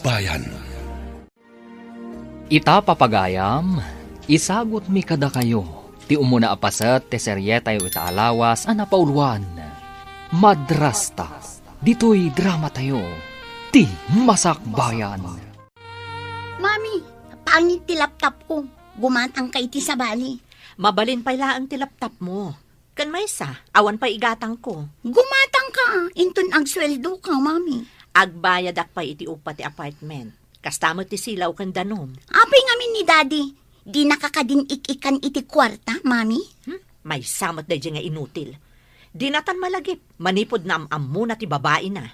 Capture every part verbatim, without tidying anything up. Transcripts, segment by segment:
Bayan. Ita, papagayam, isagutmi kadakayo ti umuna a paset ti serietayo ita a lawas a napauluan, Madrasta. Ditoy dramatayo, ti Masakbayan. Mami, pangit ti laptop ko. Gumatang ka iti sabali. Mabalin pay laeng ti laptop mo. Ken maysa, awan pay igatangko. Gumatang ka, inton agsueldo ka, Mami. Agbayadak pay iti upa ti apartment. Kasta met ti silaw ken danum. Apay ngamin ni Daddy, dinaka kadin ik-ikan iti kuarta, Mami? Hmm? Maysa met daydiay nga inutil. Dinatan malagip, manipud naam-ammona ti babaina.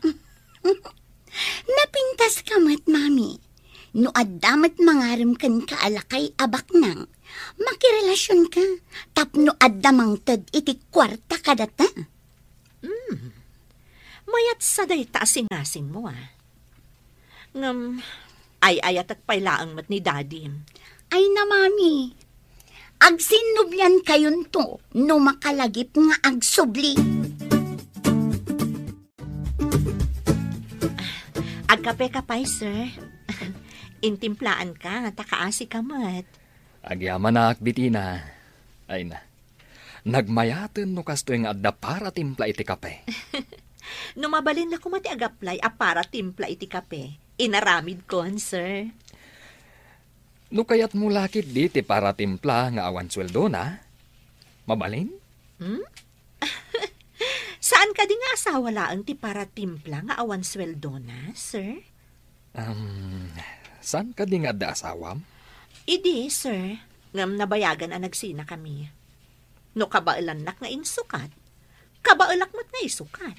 Napintas ka met, Mami. No adda met mangarem kenka a lakay a baknang, makirelasionka tapno adda mangted iti kuarta kadata. Hmm. Mayat sa dayta a singasingmo, a. Ngem, ay-ayatek pay laeng met ni Daddy. Ay na, Mami. Agsinnubliankayonto no makalagip nga agsubli. Agkape ka pay, sir. Intimplaanka, ta kaasika met. Agyamanak, Bitina. Ay na. Nagmayaten no kastoy nga adda para timpla iti kape. No mabalin la koma ti agaplay a para timpla iti kape, inaramidkon, sir. No kayatmo la ketdi ti para timpla nga awan sueldona, mabalin? Hmm? Saan kadi nga asawa laeng ti para timpla nga awan sueldona, sir? Um, saan kadi nga adda asawam? Idi, sir, ngem nabayagan a nagsinakami. No kabaelannak nga insukat, kabaelak met nga isukat.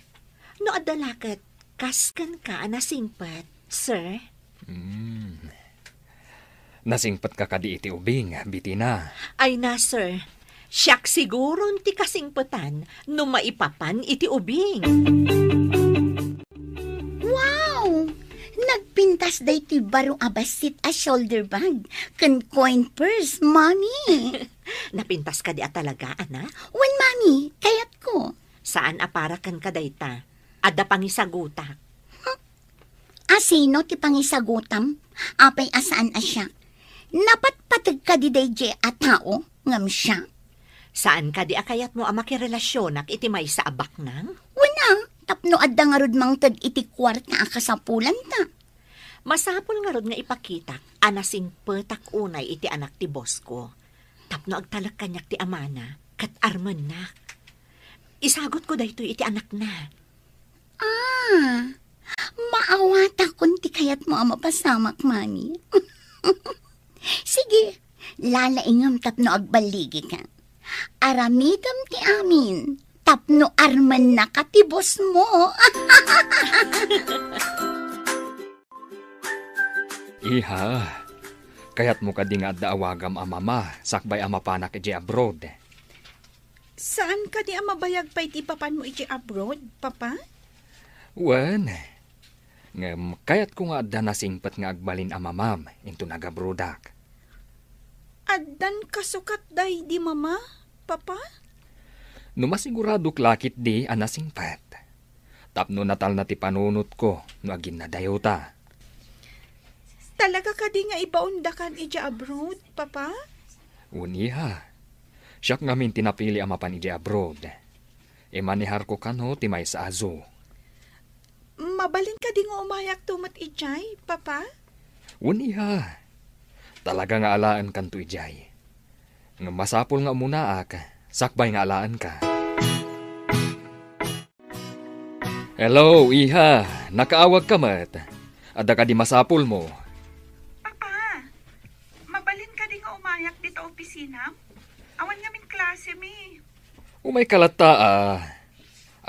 No adda la ket kas kenka a nasingpet, sir. Hmm. Nasingpetka kadi iti ubing, Bitina? Ay na, sir. Siak siguron ti kasingpetan no maipapan iti ubing. Wow! Nagpintas daytoy baro a bassit a shoulder bag ken coin purse, Mami. Napintas kadi a talaga, anak? Wen, Mami, kayatko. Saan a para kenka dayta. Adda pangisagutak. Huh? A sino ti pangisagutam? Apay a saan a siak? Napatpateg kadi daydiay a tao ngem siak? Saan kadi a kayatmo a makirelasionak iti maysa a baknang? Wen a, tapno adda ngarud mangted iti kuarta a kasapulanta. Masapul ngarud nga ipakitak a nasingpetak unay iti anak ti boss ko, tapno agtalek kaniak ti amana ket armennak. Isagutko daytoy iti anakna. Ah, maawatakon ti kayatmo a mapasamak, Mami. Sige, lalaingem tapno agballigika. Aramidem ti amin tapno armennaka ti boss mo. Iha, kayatmo kadi nga adda awagam a mama sakbay a mapanak idiay abroad? Saan kadi a mabayag pay ti ipapanmo idiay abroad, Papa? Wen, ngem kayatko nga adda nasingpet nga agbalin a mamam inton agabroadak. Addan kasukat daydi, Mama, Papa? No masiguradok la ketdi a nasingpet, tapno natalna ti panunotko no aginnadayota. Talaga kadi nga ibaondakan idiay abroad, Papa? Wen, iha. Siak ngamin ti napili a mapan idiay abroad. Imaneharko kano ti maysa a zoo. Mabalin kadi nga umayakto met idiay, Papa? Wen, iha. Talaga nga alaenkanto idiay. Ngem masapul nga umunaak, sakbay nga alaenka. Hello, iha. Nakaawagka met. Adda kadi masapulmo? Papa, mabalin kadi nga umayak dita opisinam? Awan ngamin klasemi. Umayka latta a.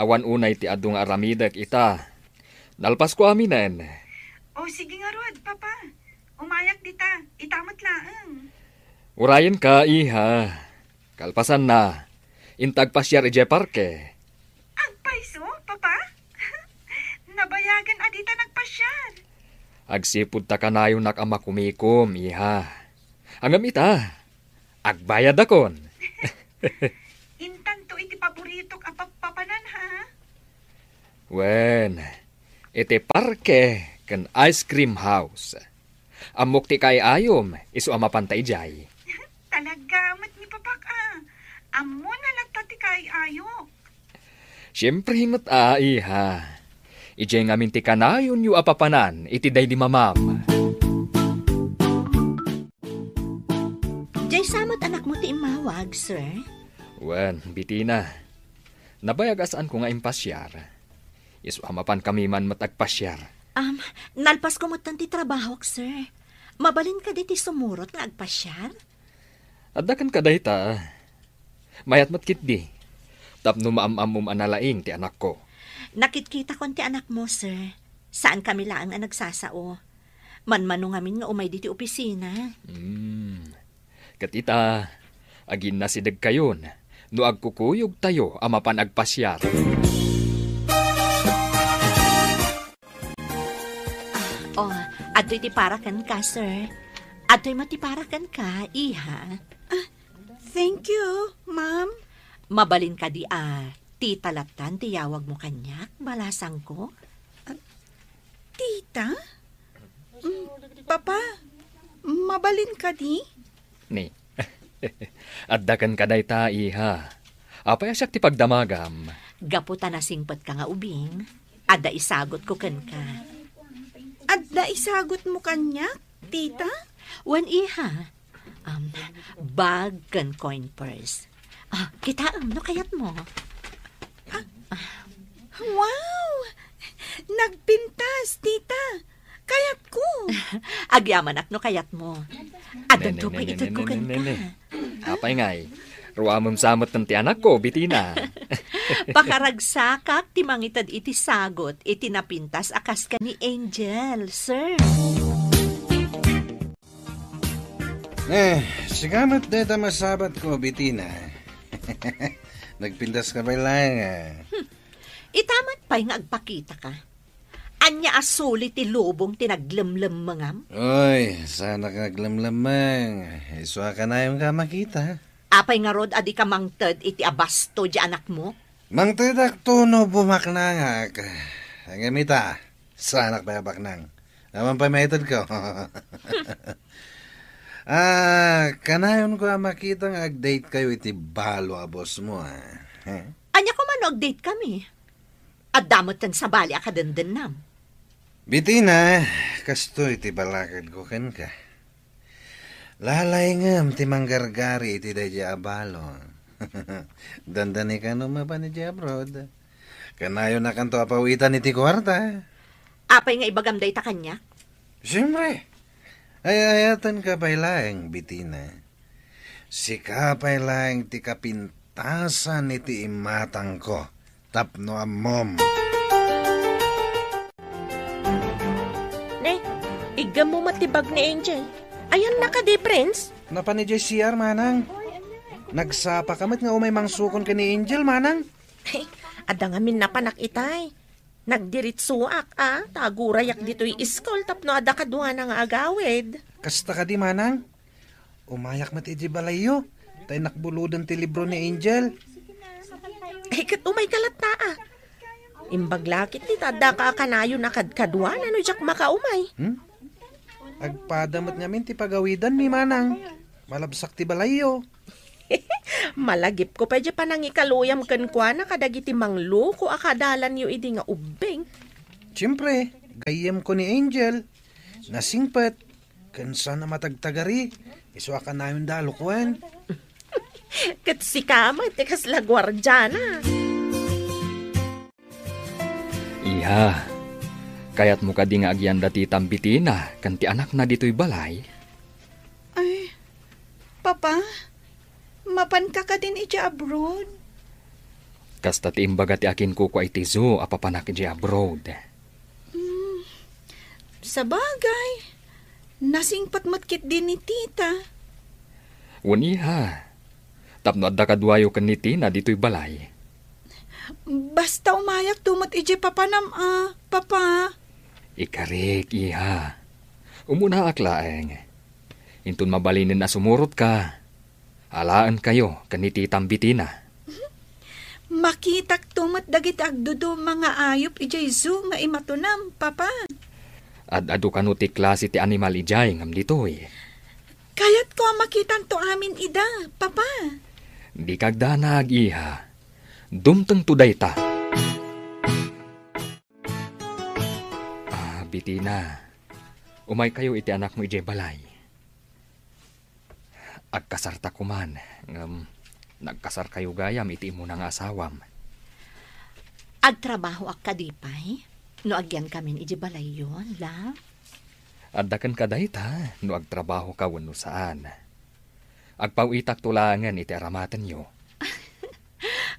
Awan unay ti adu nga aramidek ita. Nalpasko aminen. O, sige ngarud, Papa. Umayak dita. Ita met laeng. Urayenka, iha. Kalpasanna, inta agpasiar idiay parke. Agpayso, Papa? Nabayagan a dita nagpasiar. Agsipud ta kanayonak a makumikom, iha. Ngem ita, agbayadakon. Intanto iti paboritok a pappapanan, ha? Wen, iti parke, ken ice cream house. Ammok ti kaay-ayom, isu a mapanta idiay. Talaga met ni Papak a. Ammona latta ti kaay-ayok. Siempre met a, iha. Idiay ngamin ti kanayonyo a papanan iti daydi mamam. Diay sa met anakmo ti immawag, sir? Wen, Bitina. Nabayag a saanko nga impasiar. Isu a mapankami man met agpasiar. Am, nalpasko metten ti trabahok, sir. Mabalin kadi ti sumurot nga agpasiar? Adda kenka dayta. Mayat met ketdi. Tapno maam-ammom a nalaing ti anakko. Nakitkitakon ti anakmo, sir. Saankami laeng a nagsasao. Manmano ngamin nga umay ditoy opisina. Hmm. Ket ita, aginnasidegkayon no agkukuyogtayo a mapan agpasiar. Ah, oh, adtoy ti para kenka, sir. Adtoy met ti para kenka, iha. Ah, thank you, ma'am. Mabalin kadi a tita lattan ti yawagmo kaniak, balasangko? Ah, tita? Mm, Papa, mabalin kadi? Ni. Adda kenka dayta, iha. Apay a siak ti pagdamagam? Gapu ta nasingpetka nga ubing, adda isagutko kenka. Adda isagutmo kaniak, tita? Wen, iha. Um, bag ken coin purse. Ah, kitaem no kayatmo. Ah, wow! Nagpintas, tita. Kayatko. Agyamanak no kayatmo. Addanto pay itedko kenka. Apay ngay, ruamem sa met ti anakko, Bitina. Pakaragsakak ti mangited iti sagut iti napintas a kas ken ni Angel, sir. Eh, sika met dayta masabatko, Bitina. Nagpintaska pay laeng, ah. Hmm. Ita met pay nga agpakitaka. Ania a suli ti lubong ti naglemlemmengam? Oy, saanak nga aglemlemmeng. Isu a kanayonka a makita. Apay ngarud a dika mangted iti abasto diay anakmo? Mangtedakto no bumaknangak. Ngem ita, saanak pay a baknang. Awan pay maitedko. Ah, kanayonko a makita nga agdatekayo iti balo a bossmo, ah. Ania koma no agdatekami? Adda met ken sabali a kadendennam. Bitina, kastoy ti balakedko kenka. Lalaingem ti manggargari iti daydiay a balo. Dandani kano mapan idiay abroad. Kanayonakanto a pawitan iti kuarta. Apay nga ibagam dayta kaniak? Siempre. Ay-ayatenka pay laeng, Bitina. Sika pay laeng ti kapintasan iti imatangko tapno ammom. Ne, iggemmo met ti bag ni Angel. Ayanna kadi, Prince? Napan idiay C R, manang. Nagsapaka met nga umay mangsukon ken ni Angel, manang. Adda ngamin napanak itay. Nagdiritsuak a, ta agurayak ditoy iskul tapno adda kaduana nga agawid. Kasta kadi, manang? Umayak met idiay balayyo, ta innak buloden ti libro ni Angel. Ay, ket umayka latta a. Imbag la ketdi ta addaka a kanayon a kadkaduana no diak makaumay. Hmm? Agpada met ngamin ti pagawidanmi, manang. Malabsak ti balayyo. Malagipko pay diay panangikaluyam kenkuana kadagiti mangloko a kadalanyo idi nga ubbing. Siempre, gayyemko ni Angel. Nasingpet, ken saan a matagtagari, isu a kanayonda a lukuen. Ket sika met ti kasla guardiana. Iha, kayatmo kadi nga agyanda ti tambitina ken ti anakna ditoy balay? Ay, Papa, mapanka kadin idiay abroad? Kasta ti imbaga ti akinkukua iti zoo a papanak idiay abroad. Hmm, sabagay, nasingpet met ketdi ni Tita. Wen, iha, tapno adda kaduayo ken ni Tina ditoy balay. Basta umayakto met idiay papanam a, Papa. Ikarik, iha. Umunaak laeng. Inton mabalinen a sumurotka, alaenkayo ken ni Titam Bitina. Makitakto met dagiti agduduma nga ayup idiay zoo nga imatunam, Papa. Ad-adu kano ti klase ti animal idiay ngem ditoy? Kayatko a makitanto amin ida, Papa. Dika agdanag, iha. Dumtengto dayta. Ah, Bitina, umaykayo iti anakmo idiay balay. Agkasarta koman, ngem nagkasarkayo gayam iti immuna nga asawam. Agtrabahoak kadi pay no agyankamin idiay balayyo, love? Adda kenka dayta no agtrabahoka wenno saan. Agpaw-itakto laengen iti aramatenyo.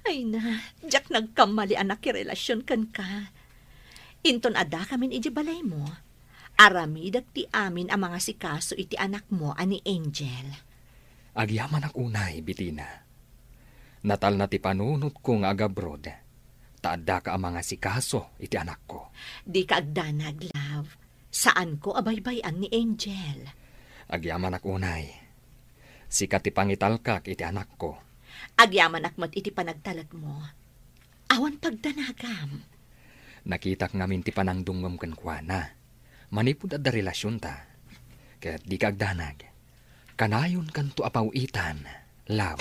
Ay na, diak nagkammali a nakirelasion kenka. Inton addakamin idiay balaymo, aramidek ti amin a mangasikaso iti anakmo a ni Angel. Agyamanak unay, Bitina. Natalna ti panunotko nga agabroad, ta addaka a mangasikaso iti anakko. Dika agdanag, love. Saanko a baybay-an ni Angel. Agyamanak unay. Sika ti pangitalkak iti anakko. Agyamanak met iti panagtalekmo. Awan pagdanagam. Nakitak ngamin ti panangdumngem kenkuana manipud adda relasionta. Ket dika agdanag. Kanayonkanto a paw-itan, love.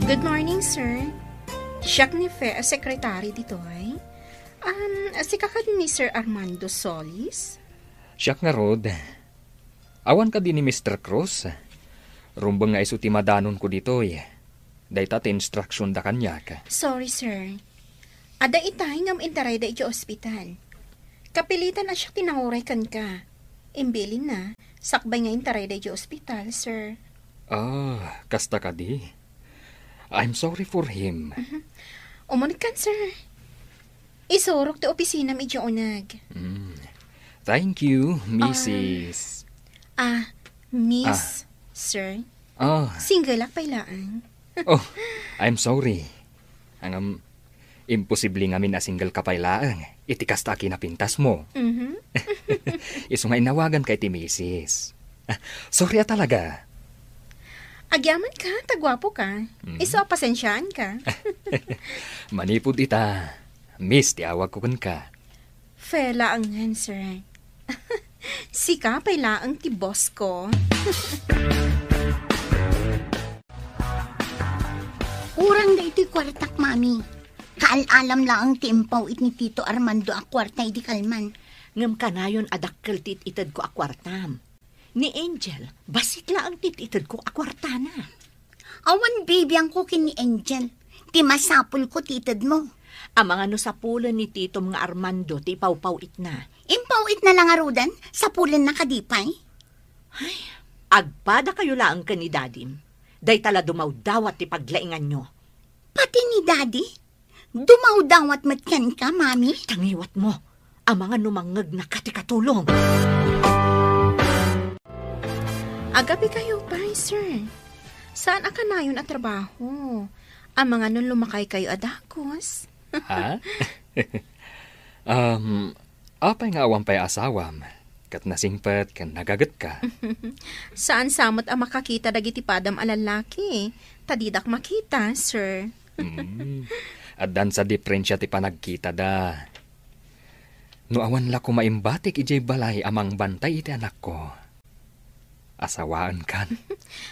Good morning, sir. Siak ni Fe a sekretary ditoy. Um, sika kadi ni Sir Armando Solis? Siak ngarud. Awan kadi ni Mister Cruz? Rumbeng nga isu ti madanonko ditoy. Dayta ti instruction da kaniak. Sorry, sir. Adda itay ngem intarayda iti ospital. Kapilitan a siak ti nanguray kenka. Imbilinna, sakbay nga intarayda iti ospital, sir. Ah, kasta kadi? I'm sorry for him. Mhm. Umunegkan, sir. Isurok ti opisinam idiay uneg. Mm. Thank you, Missus. Ah, Miss, Ah. Sir. Ah. Single-ak pay laeng. Oh, I'm sorry. Ngem, imposible ngamin a single ka pay laeng iti kasta a kinapintasmo. Mhm. Isu nga inawaganka iti Missus. Ah, sorry a talaga. Agyamanka, ta guapoka. Mm. Isu a pasensiaanka. Manipud ita, Miss ti awagko kenka. Fe laengen, sir. Sika pay laeng ti boss ko. Kurang daytoy kuartak, Mami. Kaal-alam laeng ti impaw-it ni Tito Armando a kuarta idi kalman. Ngem kanayon a dakkel ti it-itedko a kuartam. Ni Angel, bassit laeng ti it-itedko a kuartana. Awan bibiangko ken ni Angel. Ti masapulko ti itedmo. Amangan no sapulen ni Titom nga Armando ti ipawpaw-itna. Impaw-itna la ngaruden, sapulenna kadi pay? Ay, agpadakayo laeng ken ni Dadim. Dayta la dumawdawat ti paglainganyo. Pati ni Daddy? Dumawdawat met kenka, Mami? Tangiwatmo. Amangan no mangngegnaka ti katulong. Agabikayo pay, sir. Saan a kanayon a trabaho? Amangan no lumakaykayo a dagus. Ha? Um, apay nga awan pay asawam, ket nasingpet ken nagagetka? Saan sa met a makakita dagiti padam a lallaki, ta didak makita, sir. Mm. Addan sa diferensia ti panagkitada. No awan la koma imbatik idiay balay a mangbantay iti anakko, asawaenkan.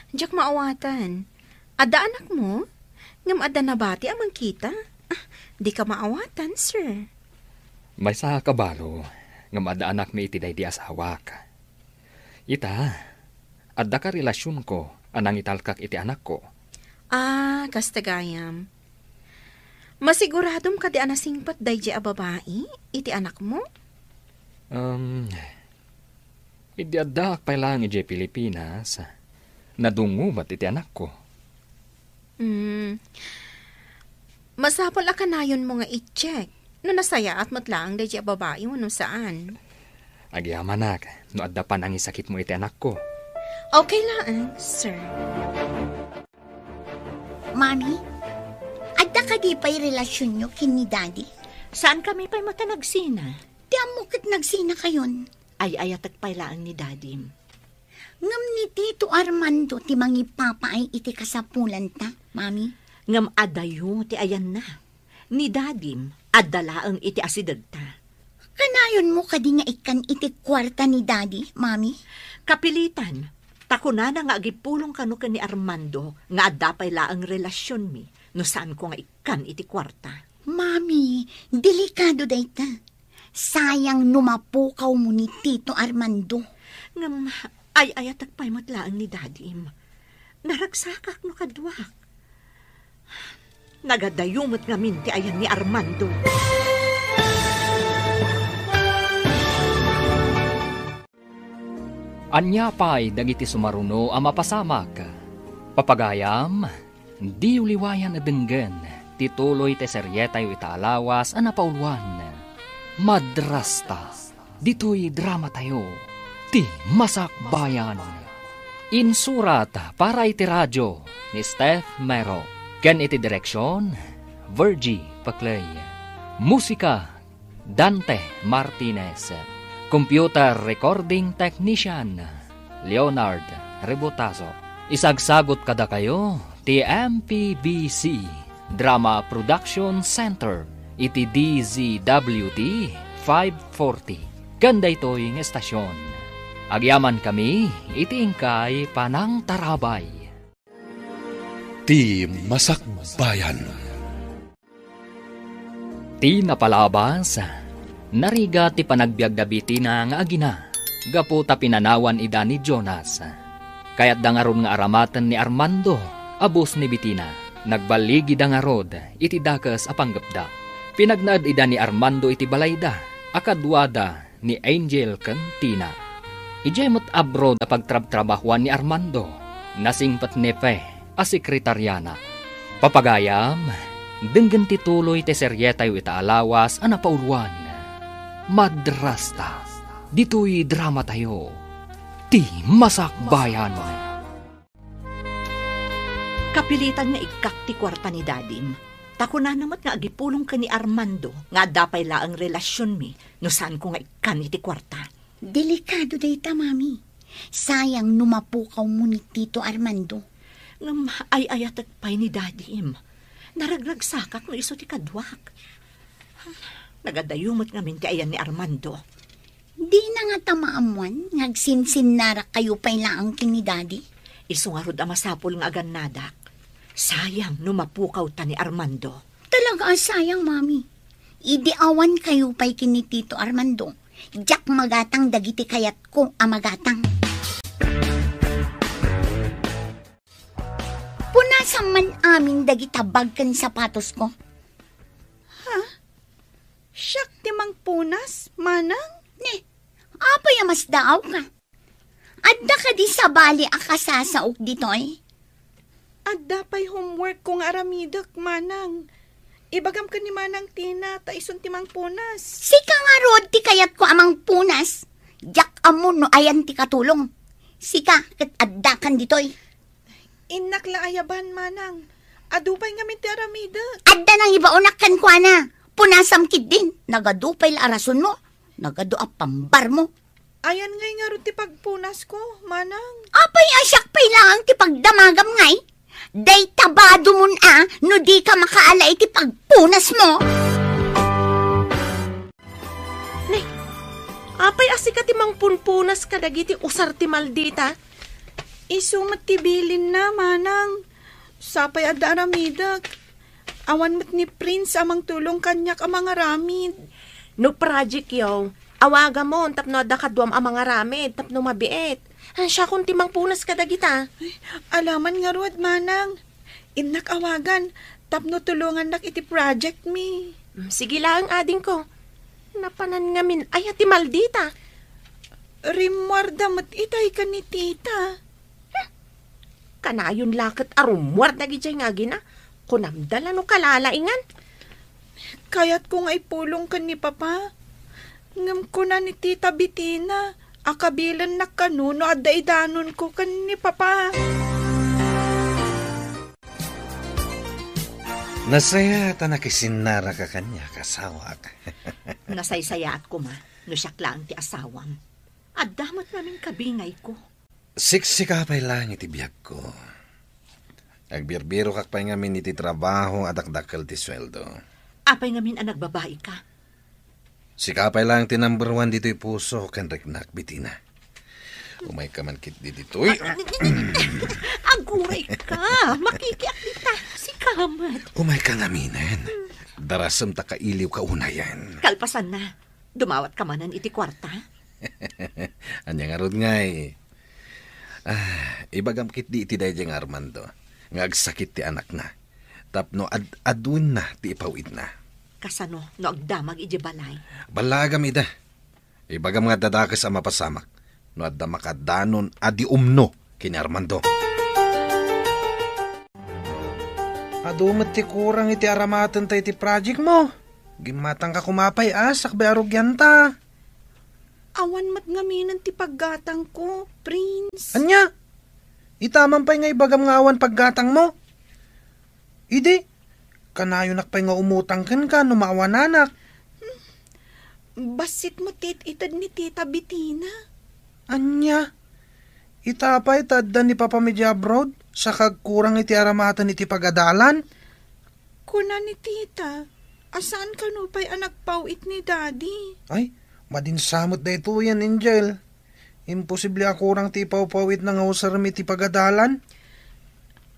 Diak maawatan. Adda anakmo? Ngem adda nabati a mangkita? Ah, dika maawatan, sir. Maysa a kabalo, ngem adda anakmi iti daydi asawak. Ita, adda ka relasionko a nangitalkak iti anakko. Ah, kasta gayam. Masiguradom kadi a nasingpet daydi a babai iti anakmo? Um, idi addaak pay laeng idiay Pilipinas, nadungngo met iti anakko. Hmm. Masapul a kanayonmo nga i-check no nasayaat met laeng daydi a babai wenno saan. Agyamanak no adda panangisakitmo iti anakko. Okay laeng, sir. Mami, adda kadi pay relasionyo ken ni Daddy? Saankami pay met a nagsina. Ti ammok ket nagsinakayon. Ay-ayatek pay laeng ni Dadim. Ngem ni Tito Armando ti mangipapaay iti kasapulanta, Mami. Ngem adayo ti ayanna. Ni Dadim, adda laeng iti asidegta. Kanayonmo kadi nga ikkan iti kuarta ni Dadi, Mami? Kapilitan, ta kunana nga agipulong kano ken ni Armando nga adda pay laeng relasionmi no saanko nga ikkan iti kuarta. Mami, delikado dayta. Sayang no mapukawmo ni Tito Armando. Ngem ay-ayatek pay met laeng ni Dadim. Naragsakak no kaduak. Nagadayo met ngamin ti ayan ni Armando. Ania pay dagiti sumaruno a mapasamak? Papagayam, diyo liwayan a denggen ti tuloy ti serietayo ita a lawas a napauluan, Madrasta. Ditoy dramatayo, ti Masakbayan. Insurat para iti radio ni Steph Mero, ken iti direksion, Virgie Paclay. Musika, Dante Martinez. Computer recording technician, Leonard Rebotazo. Isagsagot kadakayo ti M P B C Drama Production Center iti D Z W T five forty. Ken daytoy nga estasion, agyamankami iti inkay panangtarabay. Ti Masakbayan. Ti napalabas, narigat ti panagbiagda Bitina nga agina gapu ta pinanawan ida ni Jonas. Kayatda ngarud nga aramaten ni Armando a boss ni Bitina. Nagballigida ngarud iti dakes a panggepda. Pinagnaed ida ni Armando iti balayda a kaduada ni Angel ken Tina. Idiay met abroad a pagtrabtrabahoan ni Armando, nasingpet ni Fe a sekretariana. Papagayam, denggen ti tuloy ti serietayo ita a lawas a napauluan, Madrasta. Ditoy dramatayo, ti Masakbayan. Kapilitan nga ikkak ti kuarta ni Dadim. Ta kunana met nga agipulong ken ni Armando nga adda pay laeng relasionmi no saanko nga ikkan iti kuarta. Delikado dayta, Mami. Sayang no mapukawmo ni Tito Armando. Ngem ay-ayatek pay ni Dadim. Naragragsakak no isu ti kaduak. Nagadayo met ngamin ti ayan ni Armando. Dina ngata maammuan nga agsinsinnarakkayo pay laeng ken ni Dadi? Isu ngarud a masapul nga agannadak. Sayang no mapukawta ni Armando. Talaga a sayang, Mami. Idi awankayo pay ken ni Tito Armando, diak magatang dagiti kayatko a magatang. Punasam man amin dagita bag ken sapatosko. Ha? Siak ti mangpunas, manang? Ne, apay a masdaawka? Adda kadi sabali a kasasaok ditoy? Adda pay homework ko nga aramidek, manang. Ibagam ken ni Manang Tina, ta isun ti mangpunas. Sika ngarud ti kayatko a mangpunas. Diak ammo no ayan ti katulong. Sika ket addakan ditoy. Innak la ayaban, manang. Adu pay ngamin ti aramidek. Adda nangibaonak kenkuana. Punasam ketdin. Nagadu pay la a rasonmo. Nagadu a pambarmo. Ayan ngay ngarud ti pagpunasko, manang. Apay a siak pay laeng ti pagdamagam ngay? Dayta badumon a no dika makaala iti pagpunasmo. Ne, apay a sika ti mangpunpunas kadagiti usar ti maldita? Isu met ti bilinna, manang. Sapay adda aramidek. Awan met ni Prince a mangtulong kaniak a mangaramid. No project yo, awagamon tapno adda kaduam a mangaramid tapno mabiit. Siakon ti mangpunas kadagita. Ay, alaman ngarud, manang. Innak awagan tapno tulongannak iti project mi. Mm, sige laeng, adingko. Napanan ngamin aya ti maldita? Rimmuarda met itay ken ni tita. Hmm. Kanayon la ket a rummuar dagidiay nga agina. Kunamda la no kalalaingan. Kayatko nga ipulong ken ni Papa. Ngem kuna ni Tita Bitina a kabilennak kano no adda idanonko ken ni Papa. Nasayaat a nakisinnaraka kaniak, asawak. Nasaysayaat koma no siak laeng ti asawam. Adda met ngamin kabingayko. Siksika pay laeng iti biagko. Agbirbirokak pay ngamin iti trabaho a dakdakkel ti sueldo. Apay ngamin a nagbabaika? Sika pay laeng ti number one ditoy puso ken riknak, Bitina. Umayka man ketdi ditoy. Aguray ka! Makikiak dita! Sika met! Umayka ngaminen. Darasem ta kailiwka unayen. Kalpasanna, dumawatka manen iti kuarta? Ania ngarud ngay? Ah, ibagam ketdi iti daydiay nga Armando nga agsakit ti anakna tapno ad-adwenna ti ipaw-itna. Kasano no agdamag idiay balay? Ballagam ida. Ibagam nga adda dakes a mapasamak no adda makadanon a di umno ken ni Armando. Adu met ti kurang iti aramatenta iti project mo. Gimmatangka koma pay a sakbay a rugianta. Awan met ngaminen ti paggatangko, Prince. Ania? Ita man pay nga ibagam nga awan paggatangmo? Idi, kanayonak pay nga umutang kenka no maawananak. Bassit met ti it-ited ni Tita Bitina. Ania? Ita pay ta adda ni Papa idiay abroad, saka agkurang iti aramaten iti pagadalan? Kuna ni Tita, a saan kano pay a nagpaw-it ni Daddy. Ay, madinsa met daytoyen, Angel. Imposible a kurang ti ipaw-itna nga usarem iti pagadalan.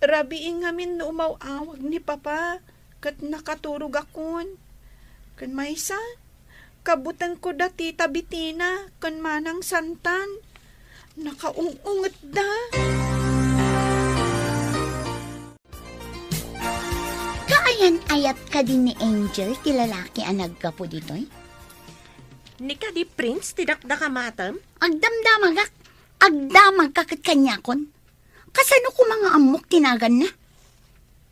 Rabii ngamin no umaw-awag ni Papa ket nakaturogakon. Ken maysa, kabutengko da Tita Bitina ken Manang Santan. Nakaung-ungetda. Kaayan-ayat kadi ni Angel ti lalaki a naggapu ditoy? Ni kadi Prince ti dakdakamatem? Agdamdamagak. Agdamagka ket kaniakon. Kasano koma nga ammok ti naganna?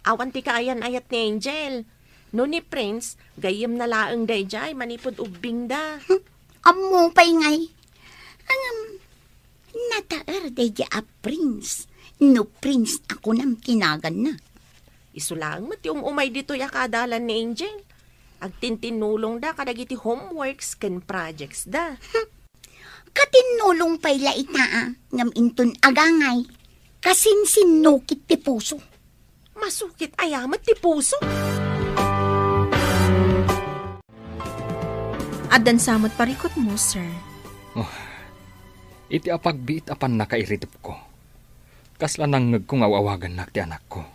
Awan ti kaayan-ayat ni Angel. No ni Prince, gayyemna laeng daydiay manipud ubbingda. Hmm, ammo pay ngay. Ngem, nataer daydiay a Prince. No Prince a kunam ti naganna. Isu laeng met ti um-umay ditoy a kaadalan ni Angel. Agtintinnulongda kadagiti homeworks ken projects da. Katinnulong pay la ita, a, ngem inton agangay, kasinsinnukit ti puso. Masukit aya met ti puso? Addan sa met parikutmo, sir. Oh, iti apagbiit a pannakairitepko, kasla nangngegko nga aw-awagannak ti anakko.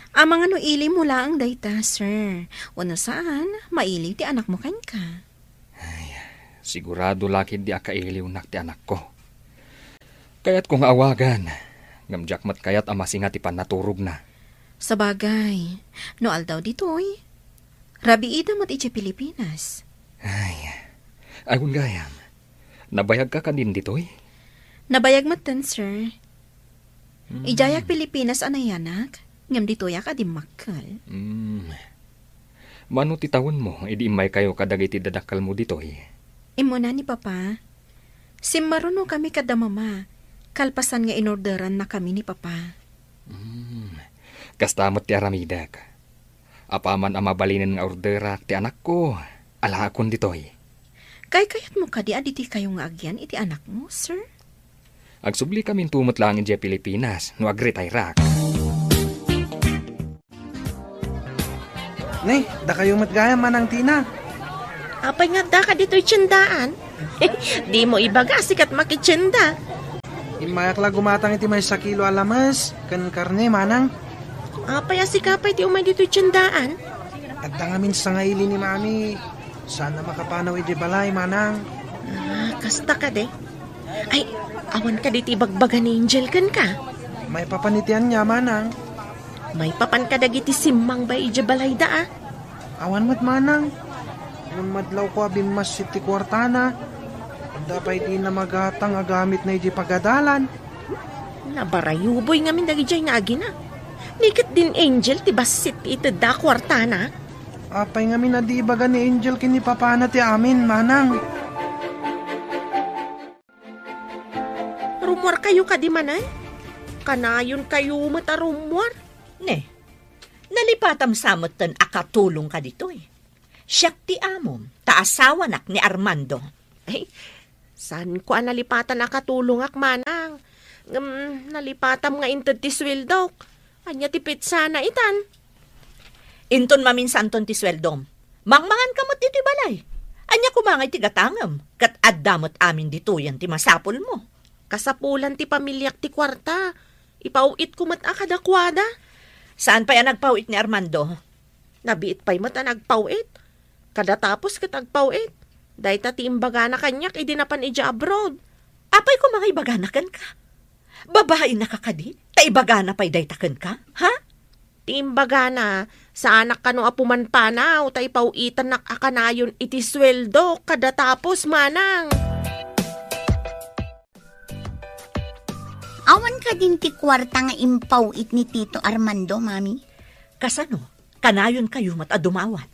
Amangan no ilim mo laeng dayta, sir. Wenno saan, mailiw ti anakmo kenka. Ay, sigurado la ketdi a kailiwnak ti anakko. Kayatko nga awagan, ngem diak met kayat a masinga ti pannaturogna. Sabagay, no aldaw ditoy, rabiida met idiay Pilipinas. Ay, agun gayam, nabayagka kadin ditoy? Nabayag metten, sir. Hmm. Idiayak Pilipinas a nayanak, ngem ditoyak a dimmakkel. Hmm. Mano ti tawenmo idi immaykayo kadagiti dadakkelmo ditoy? Immuna ni Papa. Simmarunokami kada Mama, kalpasan nga inorderannakami ni Papa. Hmm. Kasta met ti aramidek. Apaman a mabalinen nga orderak ti anakko, alaakon ditoy. Kaykayatmo kadi a ditikayo nga agyan iti anakmo, sir? Agsubli kaminto met laeng idiay Pilipinas no agretayrak. Ne, dakayo met gayam, Manang Tina. Apay nga addaka ditoy tiendaan? Dimo ibaga a sika ti makitienda. Immayak la gumatang iti maysa kilo a lames ken karne, Manang. Apay a sika pay ti umay ditoy tiendaan? Adda ngamin sangaili ni Mami. Saan a makapanaw idiay balay, Manang. Ah, kasta kadi? Ay, awan kadi ti ibagbaga ni Angel kenka? Maipapan iti ania, Manang? Maipapan kadagiti simmang bay idiay balayda, a? Awan met, Manang. Ngem madlawko a bimmassit ti kuartana. Adda pay dina magatang a gamitna idiay pagadalan. Nabarayuboy ngamin dagidiay nga agina. Ni ket din Angel ti bassit ti itedda a kuartana. Apay ngamin a di ibaga ni Angel ken ni Papana ti amin, Manang? Rummuarkayo kadi manen? Kanayonkayo met a rummuar. Ne, nalipatam sa metten a katulongka ditoy. Siak ti amom, ta asawanak ni Armando. Ay, Saanko a nalipatan a katulongak, manang. Ngem nalipatam nga inted ti sueldok. Ania ti petsana itan? Inton maminsanton ti sueldom, mangmanganka met iti balay. Ania koma nga iti gatangem, ket adda met amin ditoyen ti masapulmo. Kasapulan ti pamiliak ti kuarta. Ipaw-itko met a kadakuada. Saan pay a nagpaw-it ni Armando? Nabiit pay met a nagpaw-it. Kada tapos ket agpaw-it. Dayta ti imbagana kaniak idi napan idiay abroad. Apay koma nga ibagana kenka? Babainaka kadi? Ta ibagana pay dayta kenka? Ha? Ti imbagana, saanak kano a pumanpanaw ta ipaw-itannak a kanayon iti sueldo kada tapos, manang. Awan kadin ti kuarta nga impaw-it ni Tito Armando, Mami? Kasano? Kanayonkayo met a dumawat.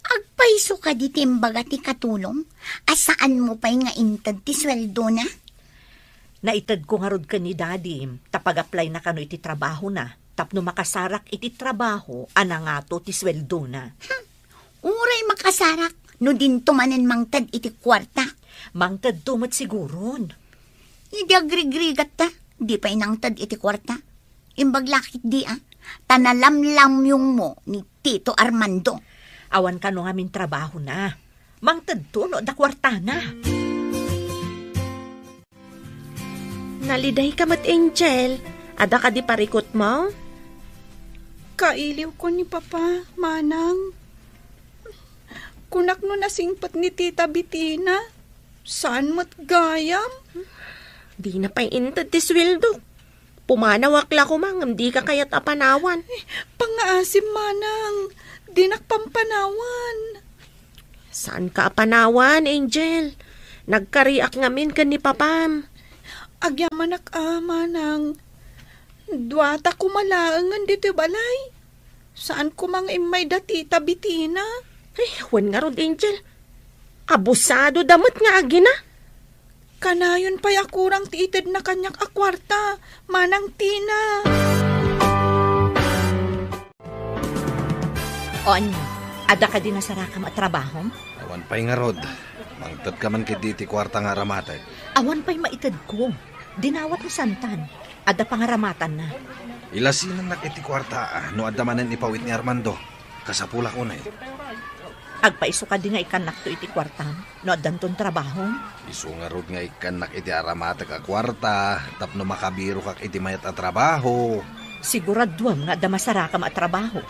Agpayso kadi ti imbaga ti katulong a saanmo pay nga inted ti sueldona? Naitedko ngarud ken ni Daddy ta pag-applyna kano iti trabahona tapno makasarak iti trabaho a nangato ti sueldona. Hmm. Uray makasarak no dinto manen mangted iti kuarta. Mangtedto met siguron. Idi agrigrigatta, di pay nangted iti kuarta. Imbag lakit di, a, ta nalamlamyongmo ni Tito Armando. Awan kano ngamin trabahona. Mangtedto no adda kuartana. Nalidayka met, Angel. Adda kadi parikutmo? Kailiwko ni Papa, Manang. Kunak no nasingpet ni Tita Bitina, saan met gayam? Dina pay inted ti sueldo. Pumanawak la koma ngem dika kayat a panawan. Eh, pangngaasim, Manang. Dinak pampanawan. Saanka a panawan, Angel? Nagkariak ngamin ken ni Papam. Agyamanak a, Manang. Duata koma laengen ditoy balay. Saan koma nga immay da Tita Bitina. Ay, wen ngarud, Angel. Abusado da met nga agina. Kanayon pay a kurang ti itedna kaniak a kuarta, Manang Tina. O ania, adda kadi nasarakam a trabahom? Awan pay ngarud. Mangtedka man ketdi iti kuarta nga aramatek. Awan pay maitedko. Dinawat ni Santan. Adda pangaramatanna. Ilasinannak iti kuarta, a, no adda manen ipaw-it ni Armando. Kasapulak unay. Agpayso kadi nga ikkannakto iti kuartam no addanton trabahom? Isu ngarud nga ikkannak iti aramatek a kuarta tapno makabirokak iti mayat a trabaho. Siguraduem nga adda masarakam a trabaho.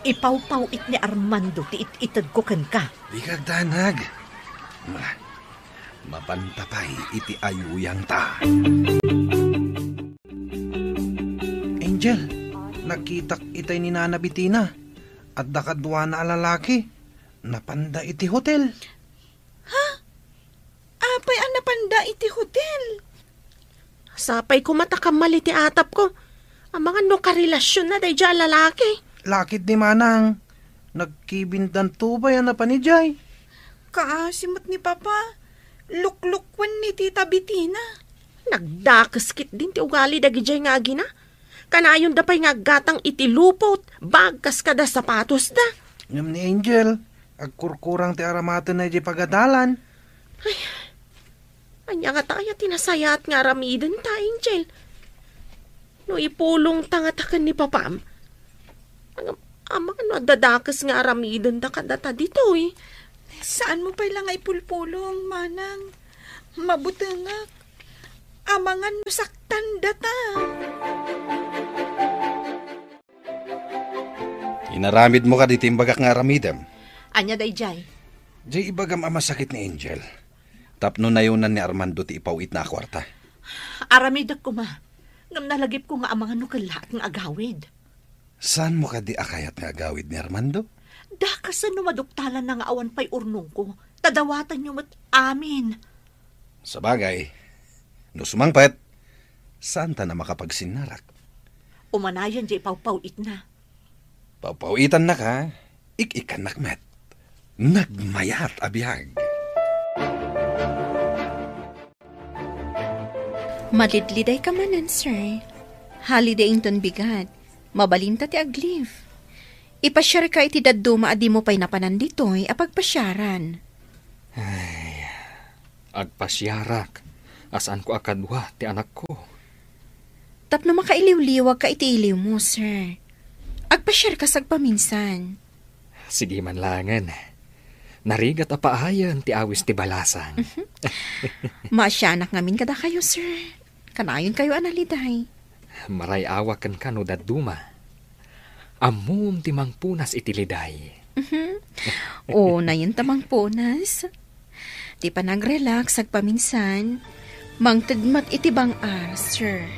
Ipawpaw-it ni Armando ti it-itedko kenka. Dika agdanag. Ma-, mapanta pay iti ayuyangta. Angel, nakitak itay ni Nana Bitina. Adda kaduana a lalaki. Napanda iti hotel. Ha? Apay a napanda iti hotel? Sapay koma ta kammal iti atapko. Amangan no karelasionna daydiay a lalaki. Lakit ni Manang. Nagkibindanto pay a napan idiay. Kaasi met ni Papa. Luklukwen ni Tita Bitina. Nagdakes ketdin ti ugali dagidiay nga agina. Kanayonda pay nga aggatang iti lupot, bag kas kada sapatosda. Ngem ni Angel, agkurkurang ti aramatenna idiay pagadalan. Ay, ania ngata aya ti nasayaat nga aramidenta, Angel? No ipulongta ngata ken ni Papam, amangan no adda dakes nga aramidenda kadata ditoy. Saanmo pay la nga ipulpulong, Manang. Mabutengak. Amangan no saktandata. Inaramidmo kadi ti imbagak nga aramidem? Ania daydiay? Diay ibagam a masakit ni Angel. Tapno nayonan ni Armando ti ipaw-itna a kuarta. Aramidek koma. Ngem nalagipko nga amangan no kellaat nga agawid. Saanmo kadi a kayat nga agawid ni Armando? Dakasen no maduktalanna nga awan pay urnongko, ta dawatanyo met amin. Sabagay, no sumangpet, saantan a makapagsinnarak. Umanayon diay pawpaw-itna. Pawpaw-itannaka, ik-ikkannak met. Nagmayat a biag. Malidlidayka manen, sir. Holiday inton bigat. Mabalinta ti ag-leave. Ipasiarka iti dadduma a dimo pay napanan ditoy a pagpasiaran. Ay, Agpasiarak a saanko a kadua ti anakko. Tapno makailiwliwagka iti iliwmo, sir. Agpasiarka sagpaminsan. Sige man laengen. Narigat a paayen ti awis ti balasang. Maasianak ngamin kadakayo, sir. Kanayonkayo a naliday. Maray-awak kenka no dadduma. Ammom ti mangpunas iti liday. Mhm. O, nayon ta mangpunas. Ti panagrelax agpaminsan, mangted met iti bang-ar, sir.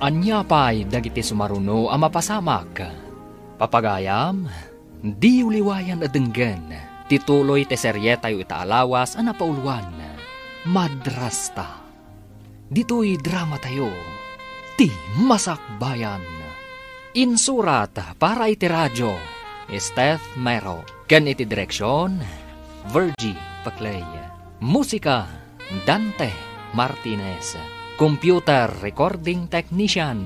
Ania pay dagiti sumaruno a mapasamak? Papagayam, diyo liwayan a denggen ti tuloy ti serietayo ita a lawas a napauluan, Madrasta. Ditoy dramatayo, Ti Masakbayan. Insurat para iti radio, Steph Mero. Ken iti direksion, Virgie Paclay. Musika, Dante Martinez. Computer recording technician,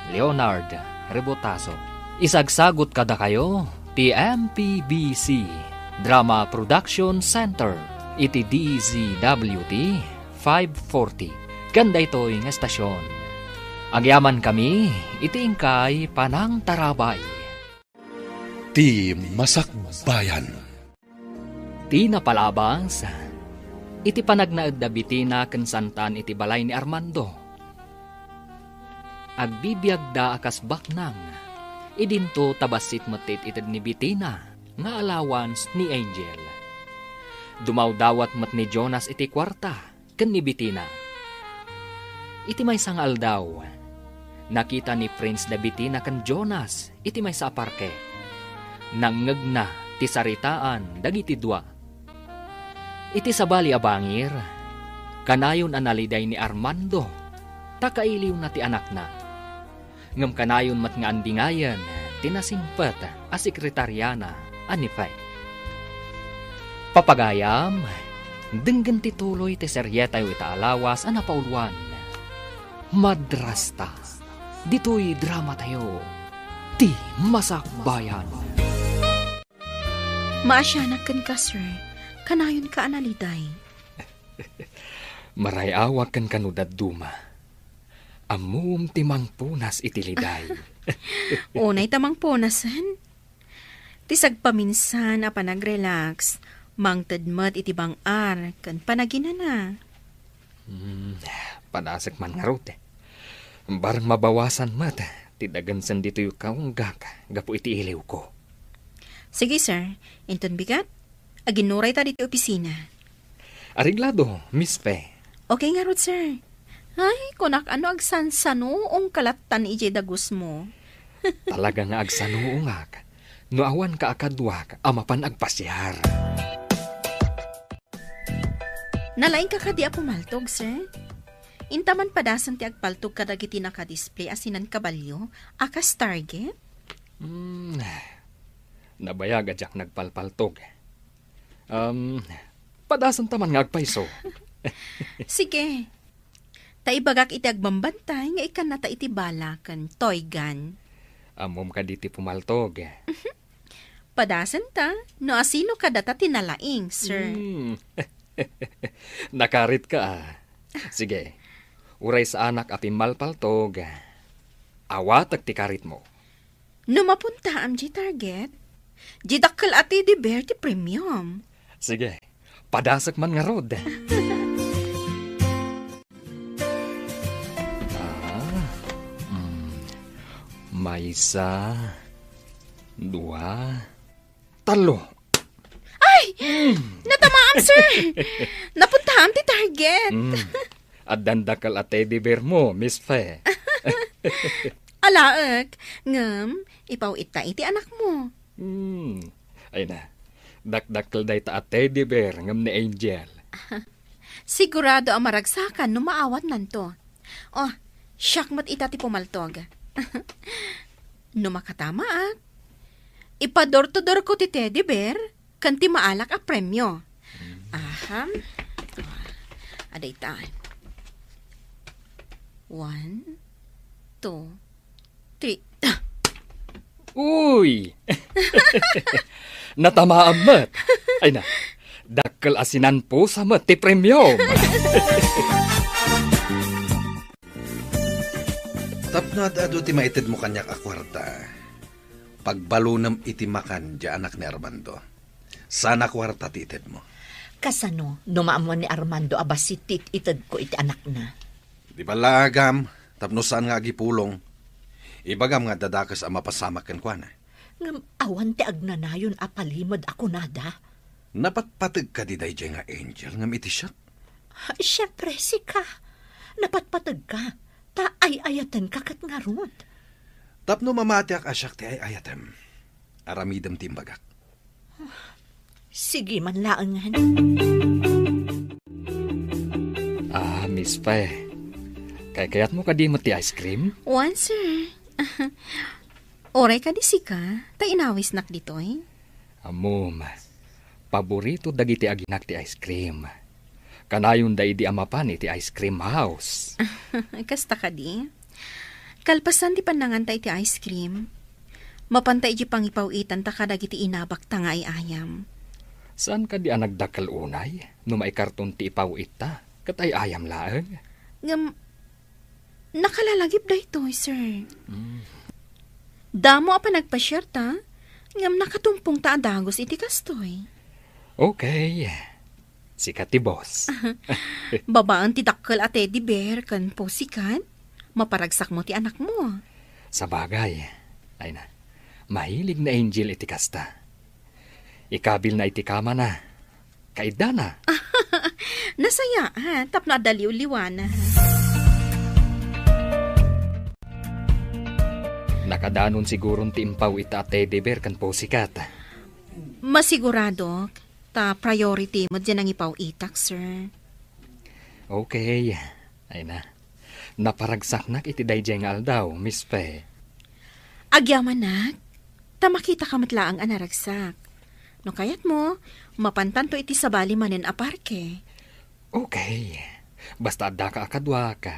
Leonard Rebotazo. Isagsagot kadakayo ti M P B C Drama Production Center iti D Z W T five forty. Ken daytoy nga estasion, agyamankami iti inkay panangtarabay. Ti Masakbayan. Ti napalabas, iti panagnaed da Bitina ken Santan iti balay ni Armando. Agbibiagda a kas baknang, idinto ta bassit met ti it-ited ni Bitina nga allowance ni Angel. Dumawdawat met ni Jonas iti kuarta ken ni Bitina. Iti maysa nga aldaw, nakita ni Prince da Bitina ken Jonas iti maysa a parke. Nangngegna ti saritaan dagiti dua. Iti sabali a bangir, kanayon a naliday ni Armando ta kailiwna ti anakna. Ngem kanayon met nga andingayen ti nasingpet a sekretariana a ni Fe. Papagayam, denggen ti tuloy ti serietayo ita a lawas a napauluan, Madrasta. Ditoy dramatayo, Ti Masakbayan. Maasianak kenka, sir. Kanayonka a naliday. Maray-awak kenka no dadduma. Ammom ti mangpunas iti liday. Unay ta mangpunasen. Ti sagpaminsan a panagrelax, mangted met iti bang-ar ken panaginana. Hmm, padasek man ngarud. Bareng mabawasan met ti dagensen ditoy kaunggak gapu iti iliwko. Sige, sir. Inton bigat, aginnurayta ditoy opisina. Areglado, Miss Fe. Okay ngarud, sir. Ay, kunak, ano agsansanuongka lattan idiay dagusmo? Talaga nga agsanuongak no awanka a kaduak a mapan agpasiar. Nalaingka kadi a pumaltog, sir? Intaman padasen ti agpaltog kadagiti nakadisplay a sinan kabalio a kas target? Hmm, nabayag a diak nagpalpaltog. Um, padasenta man nga agpayso. Sige. Ta ibagak iti agbambantay nga ikkannata iti bala ken Toy Gun. Ammom kadi ti pumaltog? Padasenta, no asino kadata ti nalaing, sir. Hmm. Nakaritka, ah. Sige. Uray saanak a pimmalpaltog, awatek ti karitmo. No mapuntaam diay target, diay dakkel a teddy bear ti premium. Sige, padasek man ngarud. Ah, mm, maysa, dua, tallo. Ay! Mm. Natamaam, sir! Napuntaam ti target. Mm. Addan dakkel a teddy bear mo, Miss Fe. Alaek, ngem, ipaw-itta iti anakmo. Hmm. Ay na, dakdakkel dayta a teddy bear ngem ni Angel. Sigurado a maragsakan no maawatnanto. Oh, siak met ita ti pumaltog. No makatamaak, ipa-door to door ko ti teddy bear ken ti maalak a premio. Aha. Adayta. One, two, three. Uy! Natamaam met. Ay na, dakkel a sinanpusa met ti premiom. Tapno ad-adu ti maitedmo kaniak a kuarta, pagbalunem iti makan diay anak ni Armando. Saan a kuarta ti itedmo. Kasano no maammuan ni Armando a bassit ti it-itedko iti anakna? Di ballaagam, tapno saan nga agipulong. Ibagam nga adda dakes a mapasamak kenkuana. Ngem awan ti agnanayon a palimed a kunada. Napatpateg kadi daydiay nga Angel ngem iti siak? Siempre, sika. Napatpateg ka. Ta ay-ayaten ka ket ngarud. Tapno mamatiak a siak ti ay-ayatem, aramidem ti imbagak. Sige man laengen. Ah, Miss Fe, kaykayatmo kadi met ti ice cream? Wen, sir. Uray kadi sika, ta inawisnak ditoy. Ammom, paborito dagiti aginak ti ice cream. Kanayonda idi a mapan iti ice cream house. Kasta kadi? Kalpasan ti pannanganta iti ice cream, mapanta iti pangipaw-itanta kadagiti inabakta nga ay-ayam. Saan kadi a nagdakkel unay no maikarton ti ipaw-itta ket ay-ayam laeng? Ngem, nakalalagip daytoy, sir. Mm. Damo a panagpasiarta, ngem nakatumpongta a dagus iti kastoy. Okay. Sika ti boss. Babaen ti dakkel a teddy bear ken pussycat, maparagsakmo ti anakmo. Sabagay, ay na, mahilig ni Angel iti kasta. Ikabilna iti kamana. Kaiddana. Nasaya, ha? Tapno adda liwliwana. Nakadanon siguron ti impaw-itta a teddy bear ken pussycat. Masiguradok, ta priority met diay nangipaw-itak, sir. Okay. Ay na. Naparagsaknak iti daydiay nga aldaw, Miss Fe. Agyamanak, ta makitaka met laeng a naragsak. No kayatmo, mapantanto iti sabali manen a parke. Okay. Basta addaka a kaduak,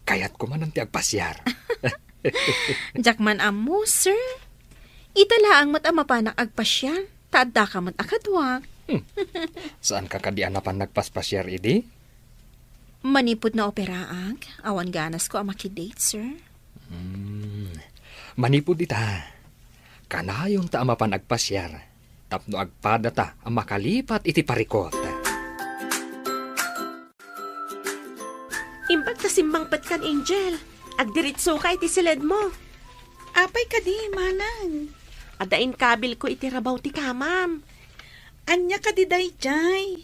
kayatko manen ti agpasiar. Diak man ammo, sir. Ita laeng met a mapanak agpasiar, ta addaka met a kaduak. Hmm. Saanka kadi a napan nagpaspasiar idi? Manipud naoperaak, awan ganasko a makidate, sir. Hmm. Manipud ita, kanayonta a mapan agpasiar tapno agpadata a makalipat iti parikut. Imbag ta simmangpetkan, Angel. Agdiritsoka iti siledmo. Apay kadi, manang? Adda inkabilko iti rabaw ti kamam. Ania kadi daydiay?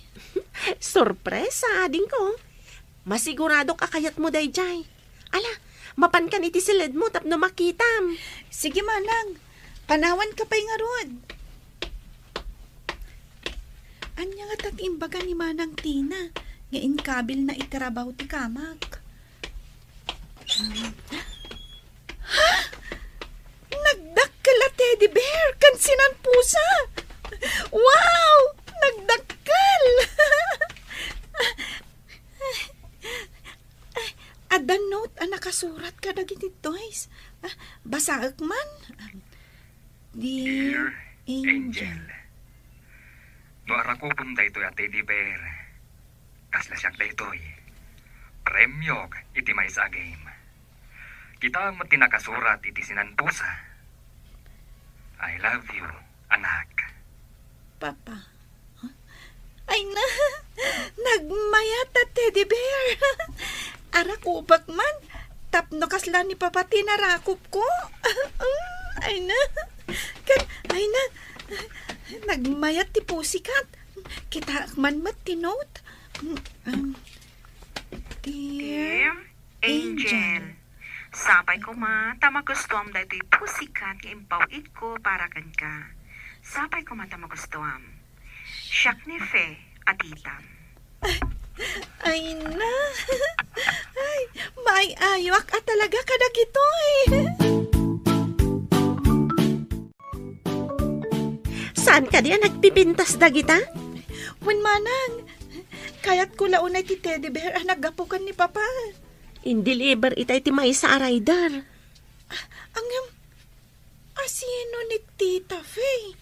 Sorpresa, adingko. Masiguradok a kayatmo daydiay. Ala, mapankan iti siledmo tapno makitam. Sige, manang. Panawanka pay ngarud. Ania ngata ti imbaga ni Manang Tina nga inkabilna iti rabaw ti kamak? Ha? Nagdakkel a teddy bear ken sinanpusa! Wow! Nagdakkel! Adda note a nakasurat kadagiti toys. Ah, basaek man. Dear Dear Angel. Angel, no arakupem daytoy a teddy bear, kasla siak daytoy. Premiok iti maysa a game. Kitaem met ti nakasurat iti sinanpusa. I love you, anak. Papa. Huh? Ay na, nagmayat a teddy bear. Arakupek man, tapno kasla ni Papa ti narakupko. Ay na, ket, ay na, nagmayat ti pussycat. Kitaek man met ti note. Mm, um, Dear Dear Angel. Angel. Sapay koma ta magustuam daytoy pussycat nga impaw-itko para kenka. Sapay koma ta magustuam. Siak ni Fe a titam. Ay na. Ay, maay-ayoak a talaga kadagitoy. Saan kadi a nagpipintas dagita? Wen manang, kayatko la unay ti teddy bear a naggapu ken ni Papa. In-deliver ita iti maysa a rider. Ah, ngem, a Sino ni Tita Fe?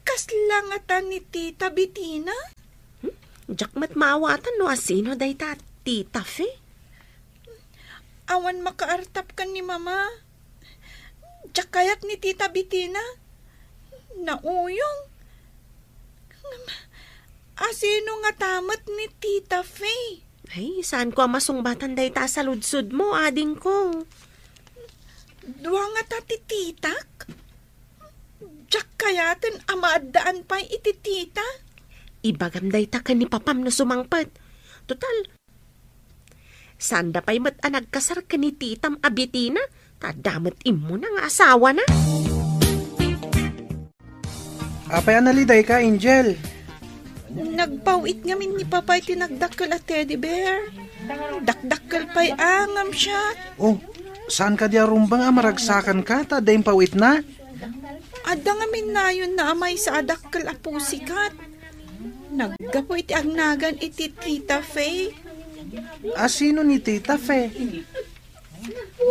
Kasla ngata ni Tita Betina? Hmm? Diak met maawatan no asino dayta a Tita Fe. Awan makaartap ken ni Mama. Diak kayat ni Tita Betina. Nauyong. Ngem, asino ngata met ni Tita Fe? Ay, saanko a masungbatan dayta a saludsodmo, adingko. Dua ngata ti titak? Diak kayaten a maaddaan pay iti tita. Ibagam dayta ken ni papam no sumangpet. Total, saanda pay met a nagkasar ken ni titam a Betina, ta adda met immuna nga asawana. Apay a nalidayka, Angel? Nagpaw-it ngamin ni Papa iti nagdakkel a teddy bear. Dakdakkel pay a ngem siak. Oh, saan kadi a rumbeng a maragsakanka ta adda impaw-itna? Adda ngamin nayonna a maysa a dakkel a pussycat. Naggapu iti agnagan iti Tita Fe. Asino ni Tita Fe?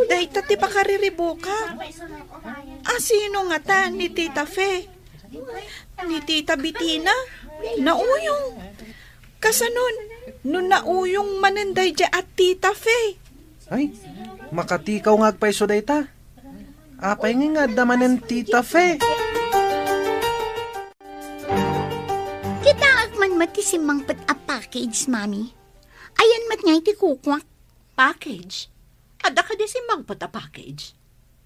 Dayta ti pakariribukak. Asino ngata ni Tita Fe? Ni Tita Betina? Nauyong. Kasanon, no nauyong manen daydiay a Tita Fe? Ay, makatikaw nga agpayso dayta. Apay nga nga adda manen Tita Fe? Kitaek man met ti simmangpet a package, Mami. Ayan met nga iti kukuak. Package? Adda kadi simmangpet a package?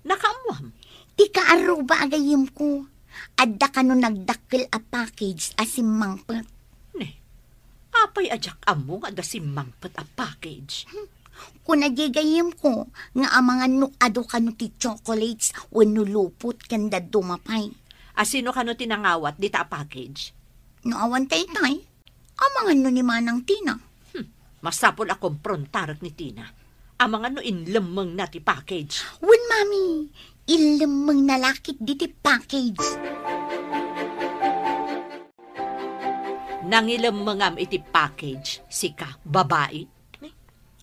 Nakaammoam? Ti kaaruba a gayyemko, adda kano nagdakkel a package a simmangpet. Ne, apay a diak ammo nga adda simmangpet a package? Kuna diay gayyemko nga amangan no adu kano ti chocolates wenno lupot ken dadduma pay. Asino kano ti nangawat dita a package? No awan taytay, amangan no ni Manang Tina. Hmm, masapul a komprontarek ni Tina. Amangan no inlemmengna ti package. Wen, Mami, inlemmengna la ketdi ti package. Nangilemmengam iti package, sika, babai?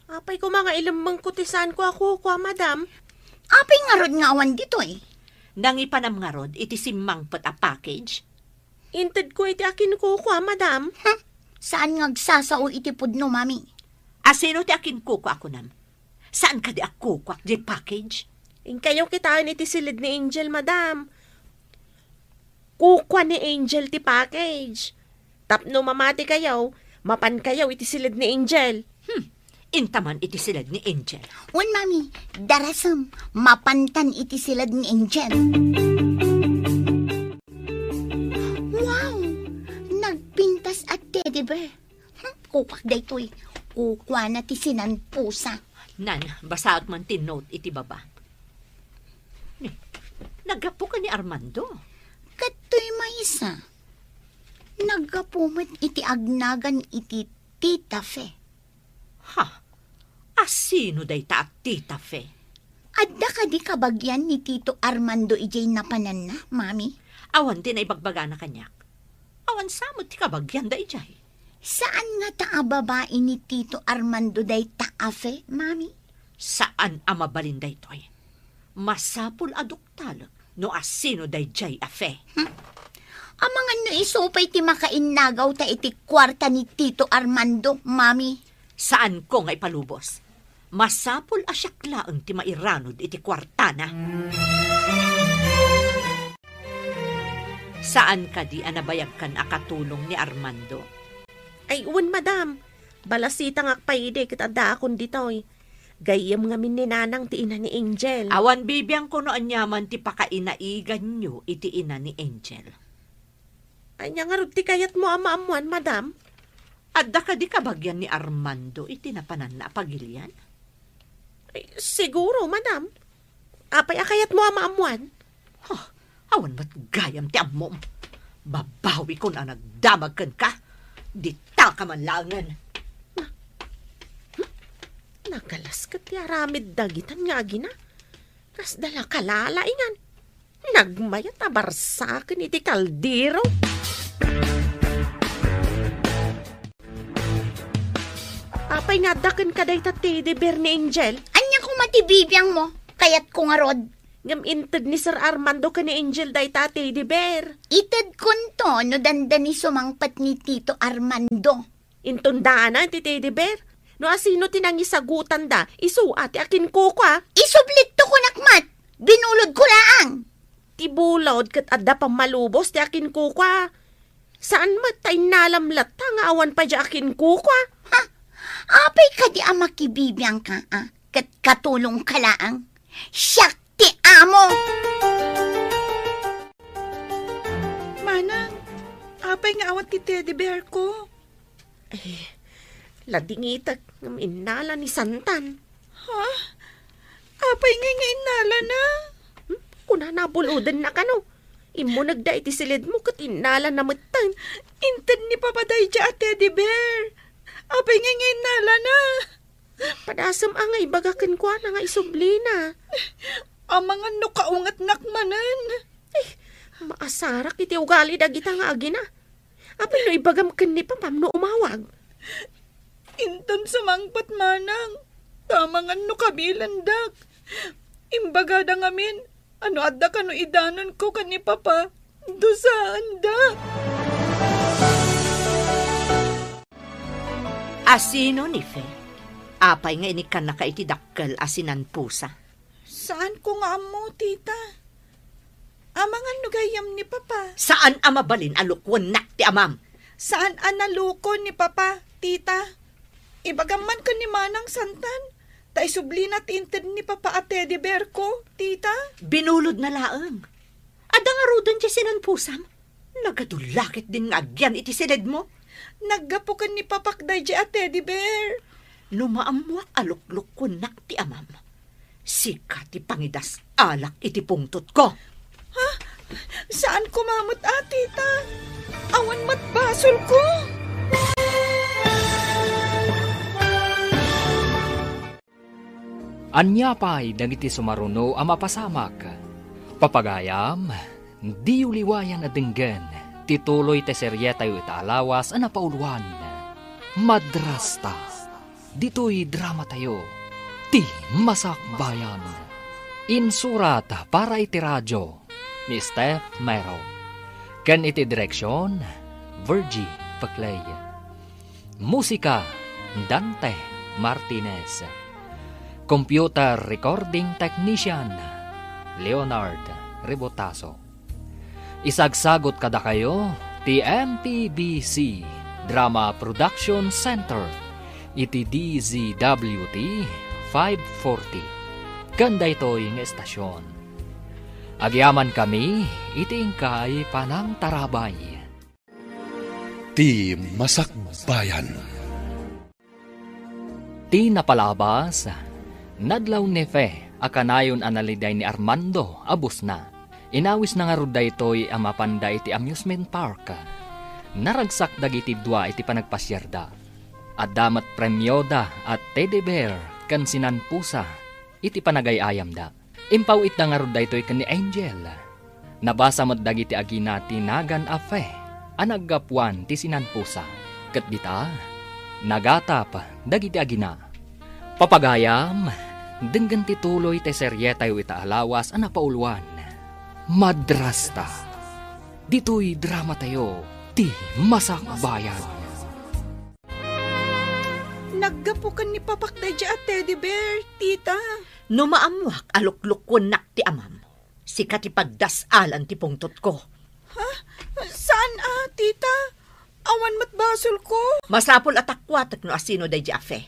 Apay koma nga ilemmengko ti saanko a kukua, madam? Apay ngarud nga awan ditoy? Nangipanam ngarud iti simmangpet a package? Intedko iti akinkukua, madam. Hmm, saan nga agsasao iti pudno, Mami. Asino ti akinkukua a kunam? Saan kadi a kukuak diay package? Inkayo kitaen iti siled ni Angel, madam. Kukua ni Angel ti package. Tapno mamatikayo, mapankayo iti siled ni Angel. Hmm, intaman iti siled ni Angel. Wen, Mami, darasem, mapantan iti siled ni Angel. Wow! Nagpintas a teddy bear. Hmm, kukuak daytoy. Kukuana ti sinan pusa. Nan, basaek man ti note iti baba. Ni, naggapu ka ni Armando? Kadtoy maysa. Naggapu met iti agnagan iti Tita Fe. Ha? Asino dayta a Tita Fe? Adda kadi kabagian ni Tito Armando idiay napananna, Mami? Awan ti naibagbagana kaniak. Awan sa met ti kabagian da idiay. Saan ngata a babai ni Tito Armando dayta a Fe, Mami? Saan a mabalin daytoy. Masapul a duktalek no asino daydiay a Fe. Hmm? Amangan no isu pay ti makainnagaw ta iti kuarta ni Tito Armando, Mami. Saanko nga ipalubos. Masapul a siak laeng ti mairanud iti kuartana. Saan kadi a nabayagkan a katulong ni Armando? Ay, wen, madam. Balasitangak pay idi ket addaakon ditoy. Gayyem ngamin ni Nanang ti ina ni Angel. Awan bibiangko no aniaman ti pakainaiganyo iti ina ni Angel. Ania ngarud ti kayatmo a maammuan, madam? Adda kadi kabagian ni Armando iti napananna a pagilian? Ay, siguro, madam. Apay a kayatmo a maammuan? Huh, awan met gayam ti ammom. Babawikon a nagdamag kenka. Ditaka man laengen. Na-, hmm? Nagalas ket ti aramid dagitan nga agina. Kasda la kalalaingan. Nagmayat a barsaken iti kaldero. Apay nga adda kenka dayta teddy bear ni Angel? Ania koma ti bibiangmo? Kayatko ngarud. Ngem inted ni Sir Armando ken ni Angel dayta a teddy bear. Itedkonto no dandani sumangpet ni Tito Armando. Inton daanan ti teddy bear. No asino ti nangisagutanda, isu a ti akinkukua. Isublitto kunak met, binulodko laang. Ti bulod ket adda pammalubos ti akinkukua. Saan met ta innalam latta nga awan pay diay akinkukua. Ha? Apay kadi a makibibiangka, a? Ket katulongka laang? Siak ti amo! Manang, apay nga awan ti teddy bear ko? Ay, ladingitek ngem innala ni Santan. Ha? Apay ngay nga innalana? Hmm? Kunana a bulodenna kano. Immunegda iti siledmo ket innalana metten. Inted ni Papa daydiay a teddy bear. Apay ngay nga innalana? Padasem a nga ibaga kenkuana nga isublina. Amangan no kaungetnak manen. Eh, maasarak iti ugali dagita nga agina. Apay no ibagam ken ni Papam no umawag? Inton sumangpet manang, ta amangan no kabilendak. Imbagada ngamin, ano adda kano idanonko ken ni Papa, dusaanda. Asino ni Fe? Apay nga inikkannaka iti dakkel a sinanpusa? Saanko nga ammo, tita. Amangan no gayyem ni Papa. Saan a mabalin a lukuennak ti amam? Saan a nalukon ni Papa, tita. Ibagam man ken ni Manang Santan, ta isublina ti inted ni Papa a teddy bear ko, tita. Binulodna laeng. Adda ngaruden ti sinanpusam? Nagadulla ketdin nga agyan iti siledmo. Naggapu ken ni Papak daydiay a teddy bear. No maammoak a luklukkuennak ti amam, sika ti pangidas-alak iti pungtotko. Ha? Saan koma met a, tita? Awan met basolko. Ania pay dagiti sumaruno a mapasamak? Papagayam, diyo liwayan a denggen ti tuloy ti serietayo ita a lawas a napauluan, Madrasta. Ditoy dramatayo, Ti Masakbayan. Insurat para iti radio ni Steph Mero. Ken iti direksion, Virgie Peclay. Musika, Dante Martinez. Computer Recording Technician, Leonard Rebotazo. Isagsagut kadakayo ti M P B C Drama Production Center iti D Z W T five forty. Ken daytoy nga estasion, agyamankami iti inkay panangtarabay. Ti Masakbayan. Ti napalabas, nadlaw ni Fe a kanayon a naliday ni Armando a busna. Inawisna ngarud daytoy a mapanda iti amusement park. Naragsak dagiti dua iti panagpasiarda. Adda met premioda a teddy bear ken sinanpusa iti panagay-ayamda. Impaw-itda ngarud daytoy ken ni Angel. Nabasa met dagiti agina ti nagan a Fe a naggapuan ti sinanpusa, ket dita, nagatap dagiti agina. Papagayam, denggen ti tuloy ti serietayo ita a lawas a napauluan, Madrasta. Ditoy dramatayo, Ti Masakbayan. Naggapu ken ni Papak daydiay a teddy bear, tita. No maammoak a luklukkuennak ti amam, sika ti pagdas-alan ti pungtotko. Ha? Saan a, tita? Awan met basolko. Masapul a takuatek no asino daydiay a Fe.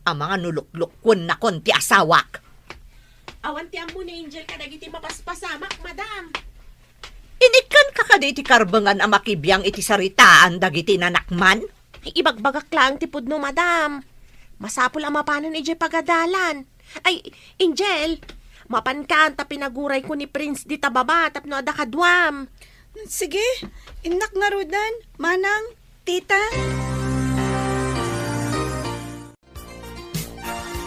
Amangan no luklukkuennakon ti asawak. Awan ti ammo ni Angel kadagiti mapaspasamak, madam. Inikkanka kadi iti karbengan a makibiang iti saritaan dagiti nanakman? Ay, ibagbagak laeng ti pudno, madam. Masapul a mapanan idiay pagadalan. Ay, Angel, mapankan ta pinagurayko ni Prince dita baba tapno adda kaduam. Sige, innak ngaruden, manang, tita.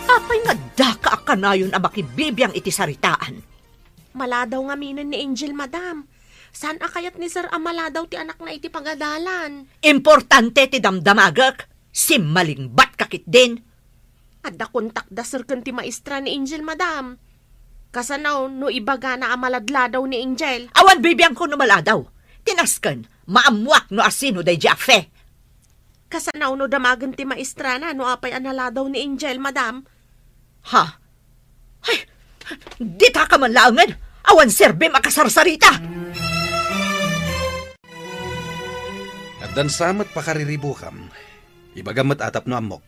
Apay nga daka a kanayon a makibibiang iti saritaan? Maladaw ngaminen ni Angel, madam. Saan a kayat ni Sir a maladaw ti anakna iti pagadalan? Importante ti damdamagek. Simmalingbat ka ketdin. Adda kontak da Sir ken ti maestra ni Angel, madam. Kasano no ibagana a maladladaw ni Angel? Awan bibiangko no maladaw. Ti nasken, maammoak no asino daydiay a Fe. Kasano no damagen ti maestrana no apay a naladaw ni Angel, madam? Ha? Ay, dita ka man laengen! Awan serbim a kasarsarita! Addan sa met pakariribukam. Ibagam met a tapno ammok.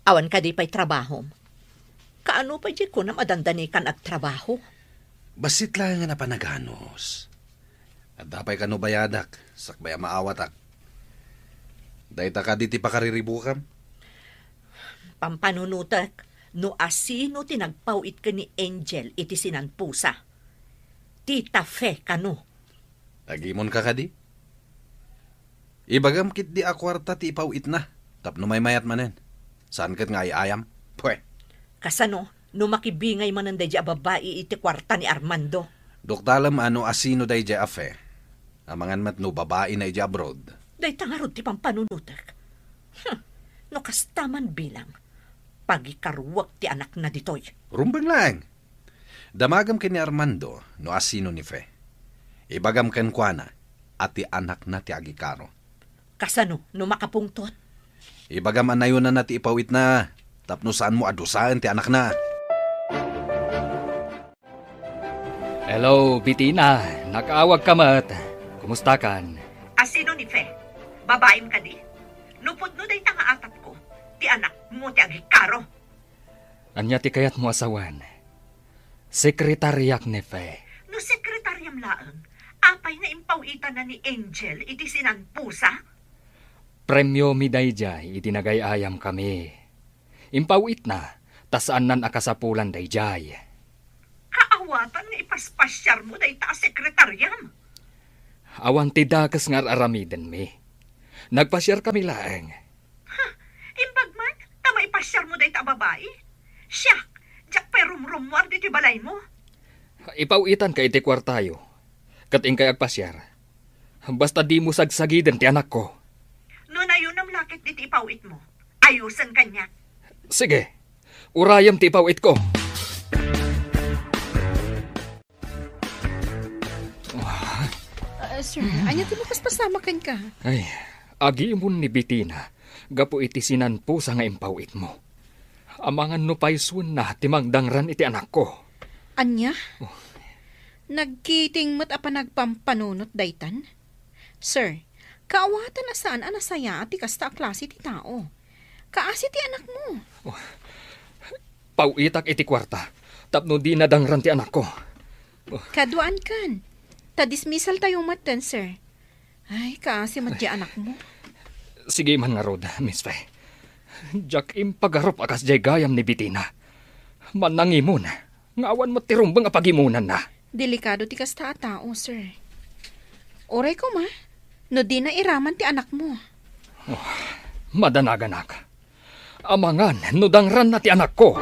Awan kadi pay trabahom? Kaano pay diay kunam a dandanikan agtrabaho? Bassit laengen a panaganus. Adda pay kano bayadak, sakbay a maawatak. Dayta kadi ti pakariribukam? Pampanunotek, no asino ti nagpaw-it ken ni Angel iti sinanpusa. Tita Fe kano. Agimonka kadi? Ibagam ketdi a kuarta ti ipaw-itna, tapno maymayat manen. Saan ket nga ay-ayam? Pwe! Kasano no makibingay manen daydiay a babbai iti kuarta ni Armando? Duktalem a no asino daydiay a Fe. Amangan met no babaina idiay abroad. Dayta ngarud ti pampanunotek. Hmm, no kasta man bilang, pagikaruek ti anakna ditoy. Rumbeng laeng. Damagem ken ni Armando no asino ni Fe. Ibagam kenkuana a ti anakna ti agikaro. Kasano no makapungtot? Ibagam a nayonanna ti ipaw-itna tapno saanmo a dusaen ti anakna. Hello, Bitina. Nakaawagka met. Kumustakan? Asino ni Fe? Babaim kadi? No pudno dayta nga atapko, ti anakmo ti agikaro. Ania ti kayatmo a sawen? Sekretariak ni Fe. No sekretariam laeng, apay nga impaw-itana ni Angel iti sinanpusa? Premiomi daydiay idi nagay-ayam kami. Impaw-itna, ta saannan a kasapulan daydiay. Kaawatan nga ipaspasiarmo dayta a sekretariam? Awan ti dakes nga ar-aramidenmi. Nagpasiar kami laeng. Ha? Imbag man, ta maipasiarmo dayta a babai? Siak, diak pay rumrummuar ditoy balaymo. Ipaw-itanka iti kuartayo, ket inkay agpasiar. Basta dimo sagsagiden ti anakko. No nayonam la ketdi ti ipaw-itmo, ayosen kaniak. Sige, urayem ti ipaw-itko. Ah, sir, ania ti mapaspasamak kenka? Ay, agimon ni Bitina gapu iti sinanpusa nga impaw-itmo. Amangan no paysuenna ti mangdangran iti anakko. Ania? Oh. Nagkiting met a panagpampanunot daytan? Sir, kaawatan a saan a nasayaat ti kasta a klase ti tao. Kaasi ti anakmo. Oh. Paw-itak iti kuarta tapno dina dangran ti anakko. Oh. Kaduaankan. Ta dismissaltayo metten, sir. Ay, kaasi met ti anakmo. Sige man ngarud, Miss Fe. Diak impagarup a kasdiay gayam ni Bitina. Mannangimon nga awan met ti rumbeng a pagimonanna. Delikado ti kasta a tao, sir. Uray koma, no dina iraman ti anakmo. Oh, madanaganak. Amangan no dangranna ti anakko.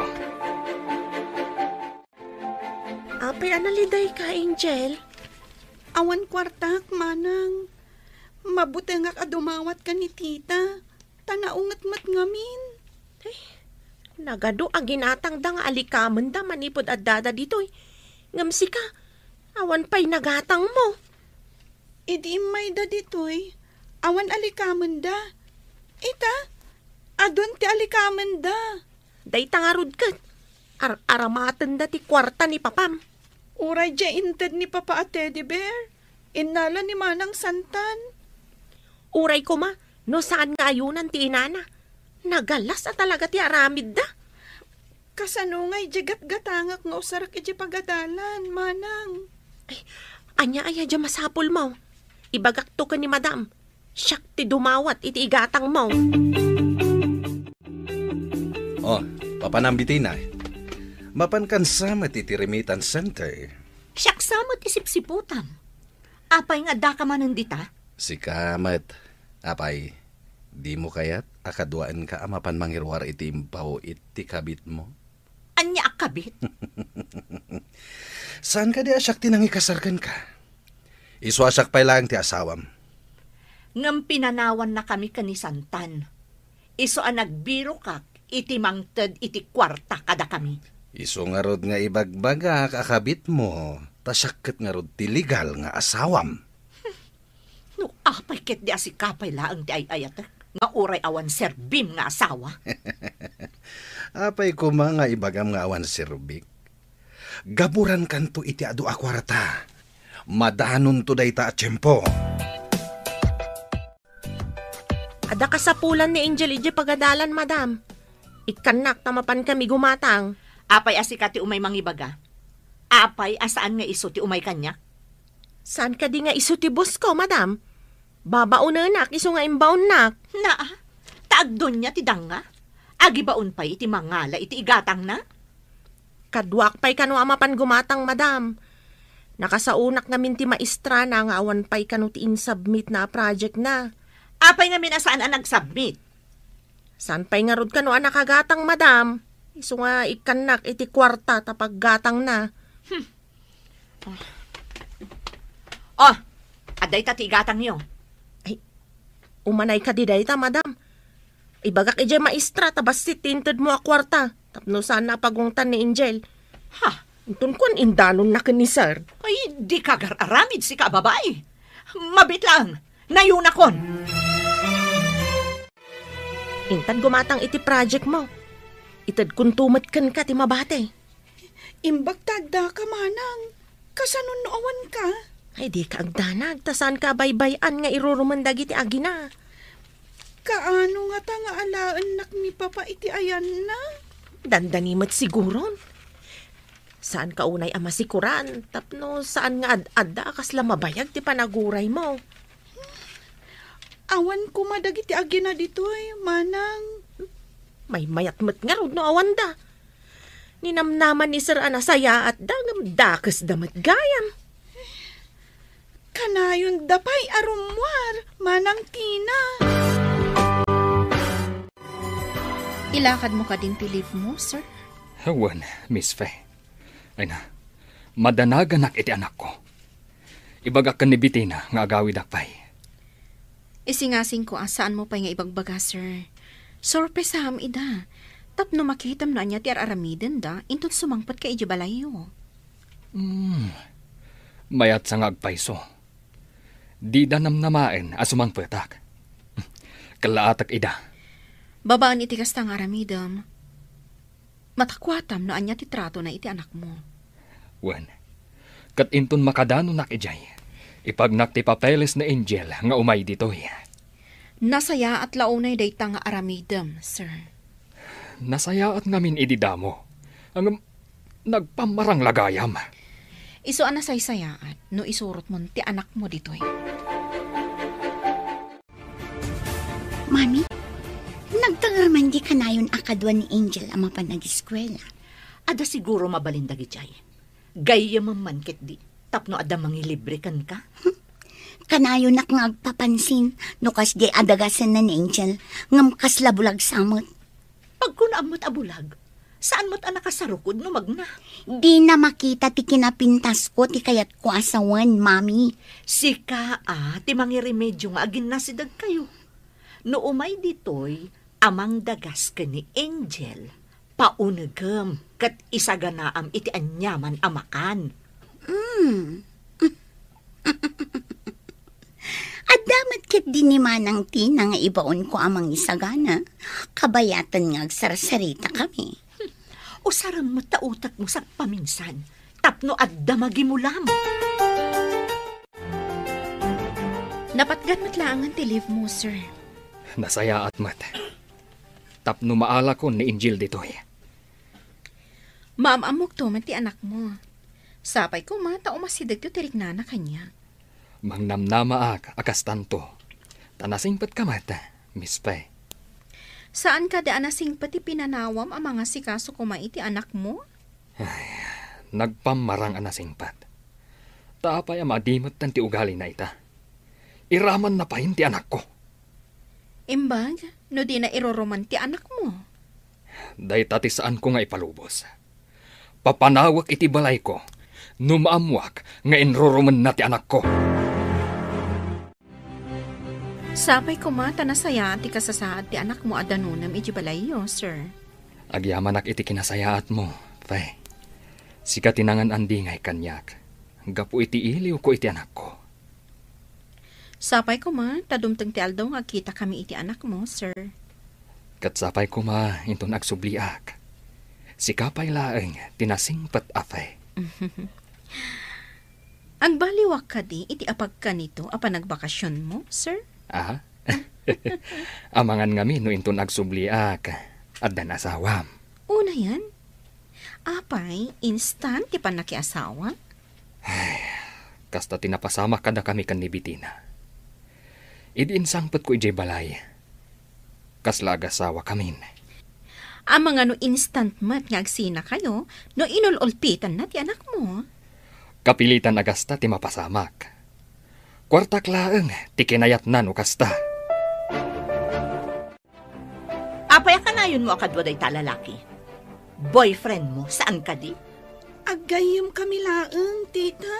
Apay a nalidayka, Angel? Awan kuartak, manang. Mabutengak a dumawat ken ni tita, ta naunget met ngamin. Eh, nagadu a ginatangda nga alikamenda manipud addada ditoy. Ngem sika, awan pay nagatangmo. Idi immayda ditoy, awan alikamenda. Ita, adun ti alikamenda. Dayta ngarud ket, ar-aramatenda ti kuarta ni papam. Uray diay inted ni papa a teddy bear, innala ni Manang Santan. Uray koma, no saan nga ayonan ti inana. Nagalas a talaga ti aramidda. Kasano ngay diay gatgatangak nga usarak idiay pagadalan, manang? Ay, ania aya diay masapulmo? Ibagakto ken ni madam. Siak ti dumawat iti igatangmo. Oh, papanam Bitina. Mapankan sa met iti remittance center. Siak sa met ti sipsiputam. Apay nga addaka manen dita? Sika met, apay, dimo kayat a kaduaenka a mapan mangiruar iti impaw-it ti kabitmo? Ania a kabit? Saan kadi a siak ti nangikasar kenka? Isu a siak pay laeng ti asawam. Ngem pinanawannakami ken ni Santan. Isu a nagbirokak iti mangted iti kuarta kadakami. Isu ngarud nga ibagbagak a kabitmo, ta siak ket ngarud ti legal nga asawam. No apay ketdi a sika pay laeng ti ay-ayatek, nga uray awan serbim nga asawa. Apay koma nga ibagam nga awan serbik? Gaburankanto iti adu a kuarta. Madanonto dayta a tiempo. Adda kasapulan ni Angel idiay pagadalan, madam. Ikkannak ta mapankami gumatang. Apay a sika ti umay mangibaga? Apay a saan nga isu ti umay kaniak? Saan kadi nga isu ti boss ko, madam? Babaonenak isu nga imbaonnak. Naa, ta agdonia ti danga. Agibaon pay iti mangala iti igatangna. Kaduak pay kano a mapan gumatang, madam. Nakasaonak ngamin ti maestrana nga awan pay kano ti insubmit na a project na. Apay ngamin a saan a nagsubmit? Saan pay ngarud kano a nakagatang, madam? Isu nga ikkannak iti kuarta ta paggatangna. Hmm. Oh, adda ita ti igatangyo. Ay, umanay kadi dayta, madam. Ibagak idiay maestra ta bassit ti intedmo a kuarta tapno saanna a pagungtan ni Angel. Ha? Inton kuan, indanonna ken ni Sir. Ay, dika agar-aramid, sika a babai. Mabiit laeng, nayonakon. Intad gumatang iti project mo. Itedkonto met kenka ti mabati. Imbag ta addaka, manang. Kasano no awanka? Ay, dika agdanag, ta saanka a baybay-an nga irurumen dagiti agina. Kaano ngata nga alaennak ni Papa iti ayanna? Dandani met siguron. Saanka unay a masikuran, tapno saan nga ad-adda a kasla mabayag ti panaguraymo. Awan koma dagiti agina ditoy, manang. Maymayat met ngarud no awanda. Ninamnaman ni Sir a nasayaatda ngem dakesda met gayam. Kanayonda pay a rummuar, Manang Tina. Ilakadmo kadin ti leave mo, sir? Wen, Miss Fe. Ay na, madanaganak iti anakko. Ibagak ken ni Betina nga agawidak pay. Isingasingko a saanmo pay nga ibagbaga, sir. Sorpresam ida. Tapno makitam no ania ti ar-aramidenda, inton sumangpetka idiay balayyo. Hmm. Mayat sa nga agpayso. Dida namnamaen a sumangpetak. Kellaatek ida. Babaen iti kasta nga aramidem, matakuatam no ania ti tratona iti anakmo. Wen, ket inton makadanonak idiay, ipagnak ti papeles ni Angel nga umay ditoy. Nasayaat la unay dayta nga aramidem, sir. Nasayaat ngamin idi damo. Ngem nagpammarang la gayam. Isu a nasaysayaat no isurotmon ti anakmo ditoy. Mami, nagtanger man di kanayon a kadua ni Angel a mapan ageskuela. Adda siguro mabalin dagidiay. Gayyemem man ketdi, tapno adda mangilibre kenka. Kanayonak nga agpapansin no kasdiay a dagasenna ni Angel, ngem kasla bulag sa met. Pagkunaam met a bulag, saan met a nakasarukod no magna. Dina makita ti kinapintasko ti kayatko a sawen, Mami. Sika a ti mangiremedio nga aginnasidegkayo. No umay ditoy a mangdagas ken ni Angel, paunegem ket isaganaam iti aniaman a makan. Mm. Adda met ketdi ni Manang Tina nga ibaonko a mangisagana, kabayaten nga agsarsaritakami. Usarem met ta utekmo sagpaminsan, tapno adda magimulam. Napatgan met laengen ti leave mo, sir. Nasayaat met. Tapno maalakon ni Angel ditoy. Maam-ammokto met ti anakmo. Sapay koma ta umasidegto ti riknana kaniak. Mangnamnamaak a kastanto. Ta nasingpetka met, Miss Fe. Saan kadi a nasingpet ti pinanawam a mangasikaso koma iti anakmo? Ay, nagpammarang a nasingpet. Ta apay a madi metten ti ugalina ita? Iramanna payen ti anakko. Imbag, no dina iruruman ti anakmo? Dayta ti saanko nga ipalubos. Papanawek iti balayko no maammoak nga inrurumenna ti anakko. Sapay koma ta nasayaat ti kasasaad ti anakmo a danonem iti balayyo, sir. Agyamanak iti kinasayaatmo, Fe, sika ti nangan-andingay kaniak gapu iti iliwko iti anakko. Sapay koma ta dumteng ti aldaw nga agkitakami iti anakmo, sir. Ket sapay koma inton agsubliak. Sika pay laeng ti nasingpet a Fe. Agbaliwak kadi iti apagkanito a panagbakasionmo, sir? Aha? Amangan ngamin no inton agsubliak, addan asawam. Unayen? Apay, instant ti pannakiasawa? Ay, kasta ti napasamak kadakami ken ni Betina. Idi insangpetko idiay balay, kasla agasawakamin. Amangan no instant met nga agsinakayo no inul-ulpitanna ti anakmo? Kapilitan a gasta ti mapasamak. Kuartak laeng ti kinayatna no kasta. Apay a kanayonmo a kadua dayta a lalaki? Boyfriendmo, saan kadi? Aggayyemkami laeng, tita.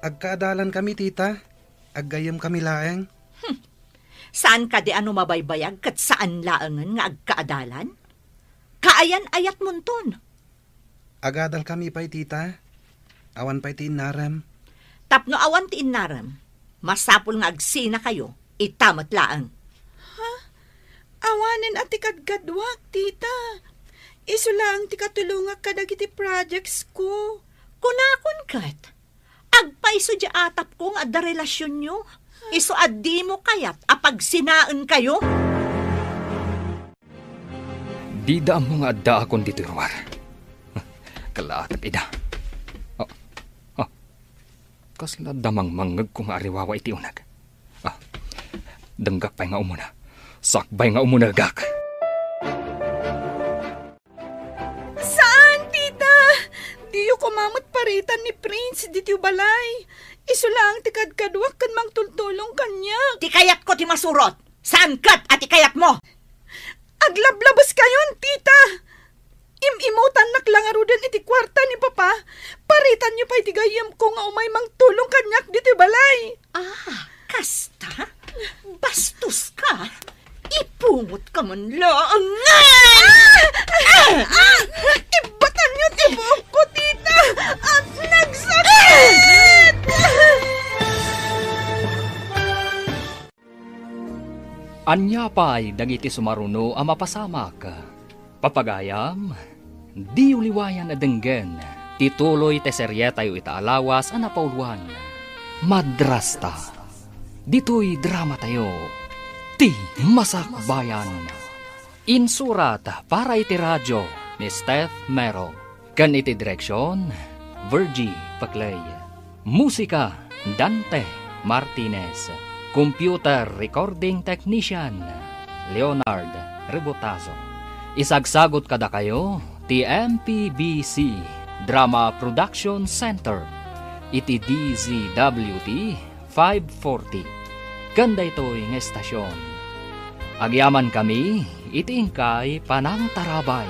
Agkaadalankami, tita. Aggayyemkami laeng. Hmm. Saan kadi a no mabaybayag ket saan laengen nga agkaadalan? Kaayan-ayatmonton. Agadalkami pay, tita. Awan pay ti innarem. Tapno awan ti innarem, masapul nga agsinakayo, ita met laeng. Ha? Awanen a ti kadkaduak, tita. Isu laeng ti katulongak kadagiti projects ko. Kunakon ket, agpayso diay atapko nga adda relasionyo. Isu a dimo kayat a pagsinaenkayo. Dida ammo nga addaakon ditoy ruar. Kalaatep ida. Ah, ah. Kasla damangmangngegko nga ariwawa iti uneg. Ah, denggak pay nga umuna. Sakbay nga umunegak. Saan, tita? Diyo koma met paritan ni Prince ditoy balay. Isu laeng ti kadkaduak ken mangtultulong kaniak. Ti kayatko ti masurot. Saan ket a ti kayatmo? Aglablabeskayon, tita! Im-imutannak la ngaruden iti kuarta ni Papa. Paritanyo pay ti gayyemko nga umay mangtulong kaniak ditoy balay. Ah, kasta? Bastoska? Ipungotka man laeng ngarud! Ah! Ah! Ibbatanyo ti buokko, tita! Ah, nagsakit! Ania pay dagiti sumaruno a mapasamak? Papagayam, diyo liwayan a denggen ti tuloy ti serietayo ita a lawas a napauluan, Madrasta. Ditoy dramatayo, Ti Masakbayan. Insurat para iti radio ni Steph Mero. Ken iti direksion, Virgie Paclay. Musika, Dante Martinez. Computer recording technician, Leonard Rebotazo. Isagsagut kadakayo ti M P B C Drama Production Center iti D Z W T five forty. Ken daytoy nga estasion, agyamankami iti inkay panangtarabay.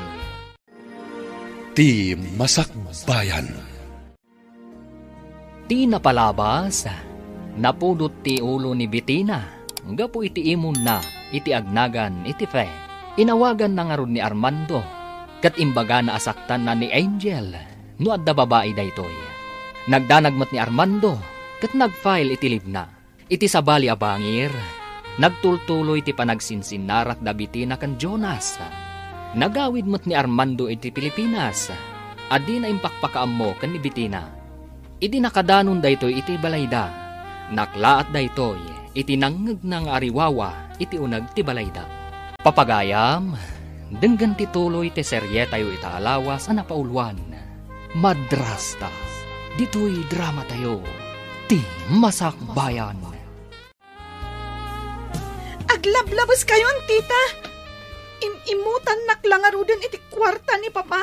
Ti Masakbayan. Ti napalabas, napudot ti ulo ni Betina gapu iti imonna iti agnagan iti Fe. Inawaganna ngarud ni Armando, ket imbagana a saktanna ni Angel no adda babai daytoy. Nagdanag met ni Armando, ket nag-file iti leave-na. Iti sabali a bangir, nagtultuloy ti panagsinsinnarak da Betina ken Jonas. Nagawid met ni Armando iti Pilipinas, a dina impakpakaammo ken ni Betina. Idi nakadanon daytoy iti balayda, naklaat daytoy iti nangngegna nga ariwawa iti uneg ti balayda. Papagayam, denggen ti tuloy ti serietayo ita a lawas a napauluan, Madrasta. Ditoy dramatayo, Ti Masakbayan. Aglablabeskayon, tita! Im-imutannak la ngaruden iti kuarta ni Papa.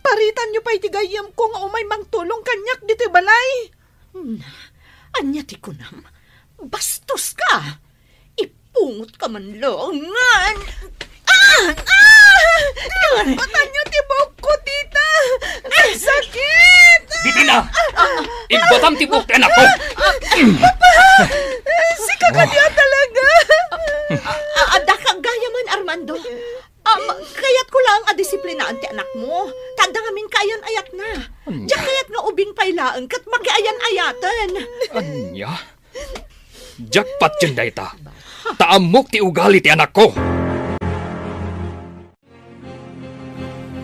Paritanyo pay ti gayyemko nga umay mangtulong kaniak ditoy balay. Na, ania ti kunam? Bastoska! Ipungotka man laeng ngarud! Ah! Ah! Batanyo ti buokko, tita! Nagsakit! Betina! Ibbatam ti buok ti anakko! Papa! Sika kadi a talaga! A-, adda ka gayamen, Armando? Armando, um, kayatko laeng a disiplinaan ti anakmo. Ta adda ngamin kaayan-ayatna. Ania? Diak kayat nga ubing pay laeng ket makiayan-ayaten. Ania? Diak patien dayta. Ta ammok ti ugali ti anakko.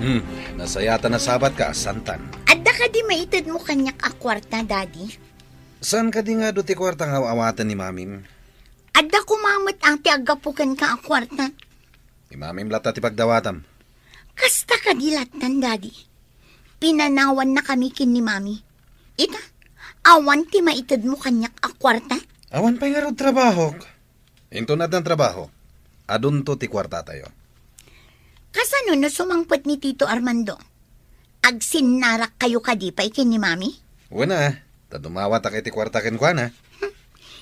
Hmm, nasayaat a nasabatka a, Santan. Adda kadi maitedmo kaniak a kuarta, Daddy? Saan kadi nga adu ti kuarta nga aw-awaten ni Mamim? Adda koma met a ti aggapu kenka a kuarta. Ni Mamim latta ti pagdawatam. Kasta kadi lattan, Daddy. Pinanawannakami ken ni Mami. Ita, awan ti maitedmo kaniak a kuarta? Awan pay ngarud trabahok. Inton addan trabaho, adunto ti kuartatayo. Kasano no sumangpet ni Tito Armando? Agsinnarakkayo kadi pay ken ni Mami? Wen a, ta dumawatak iti kuarta kenkuana.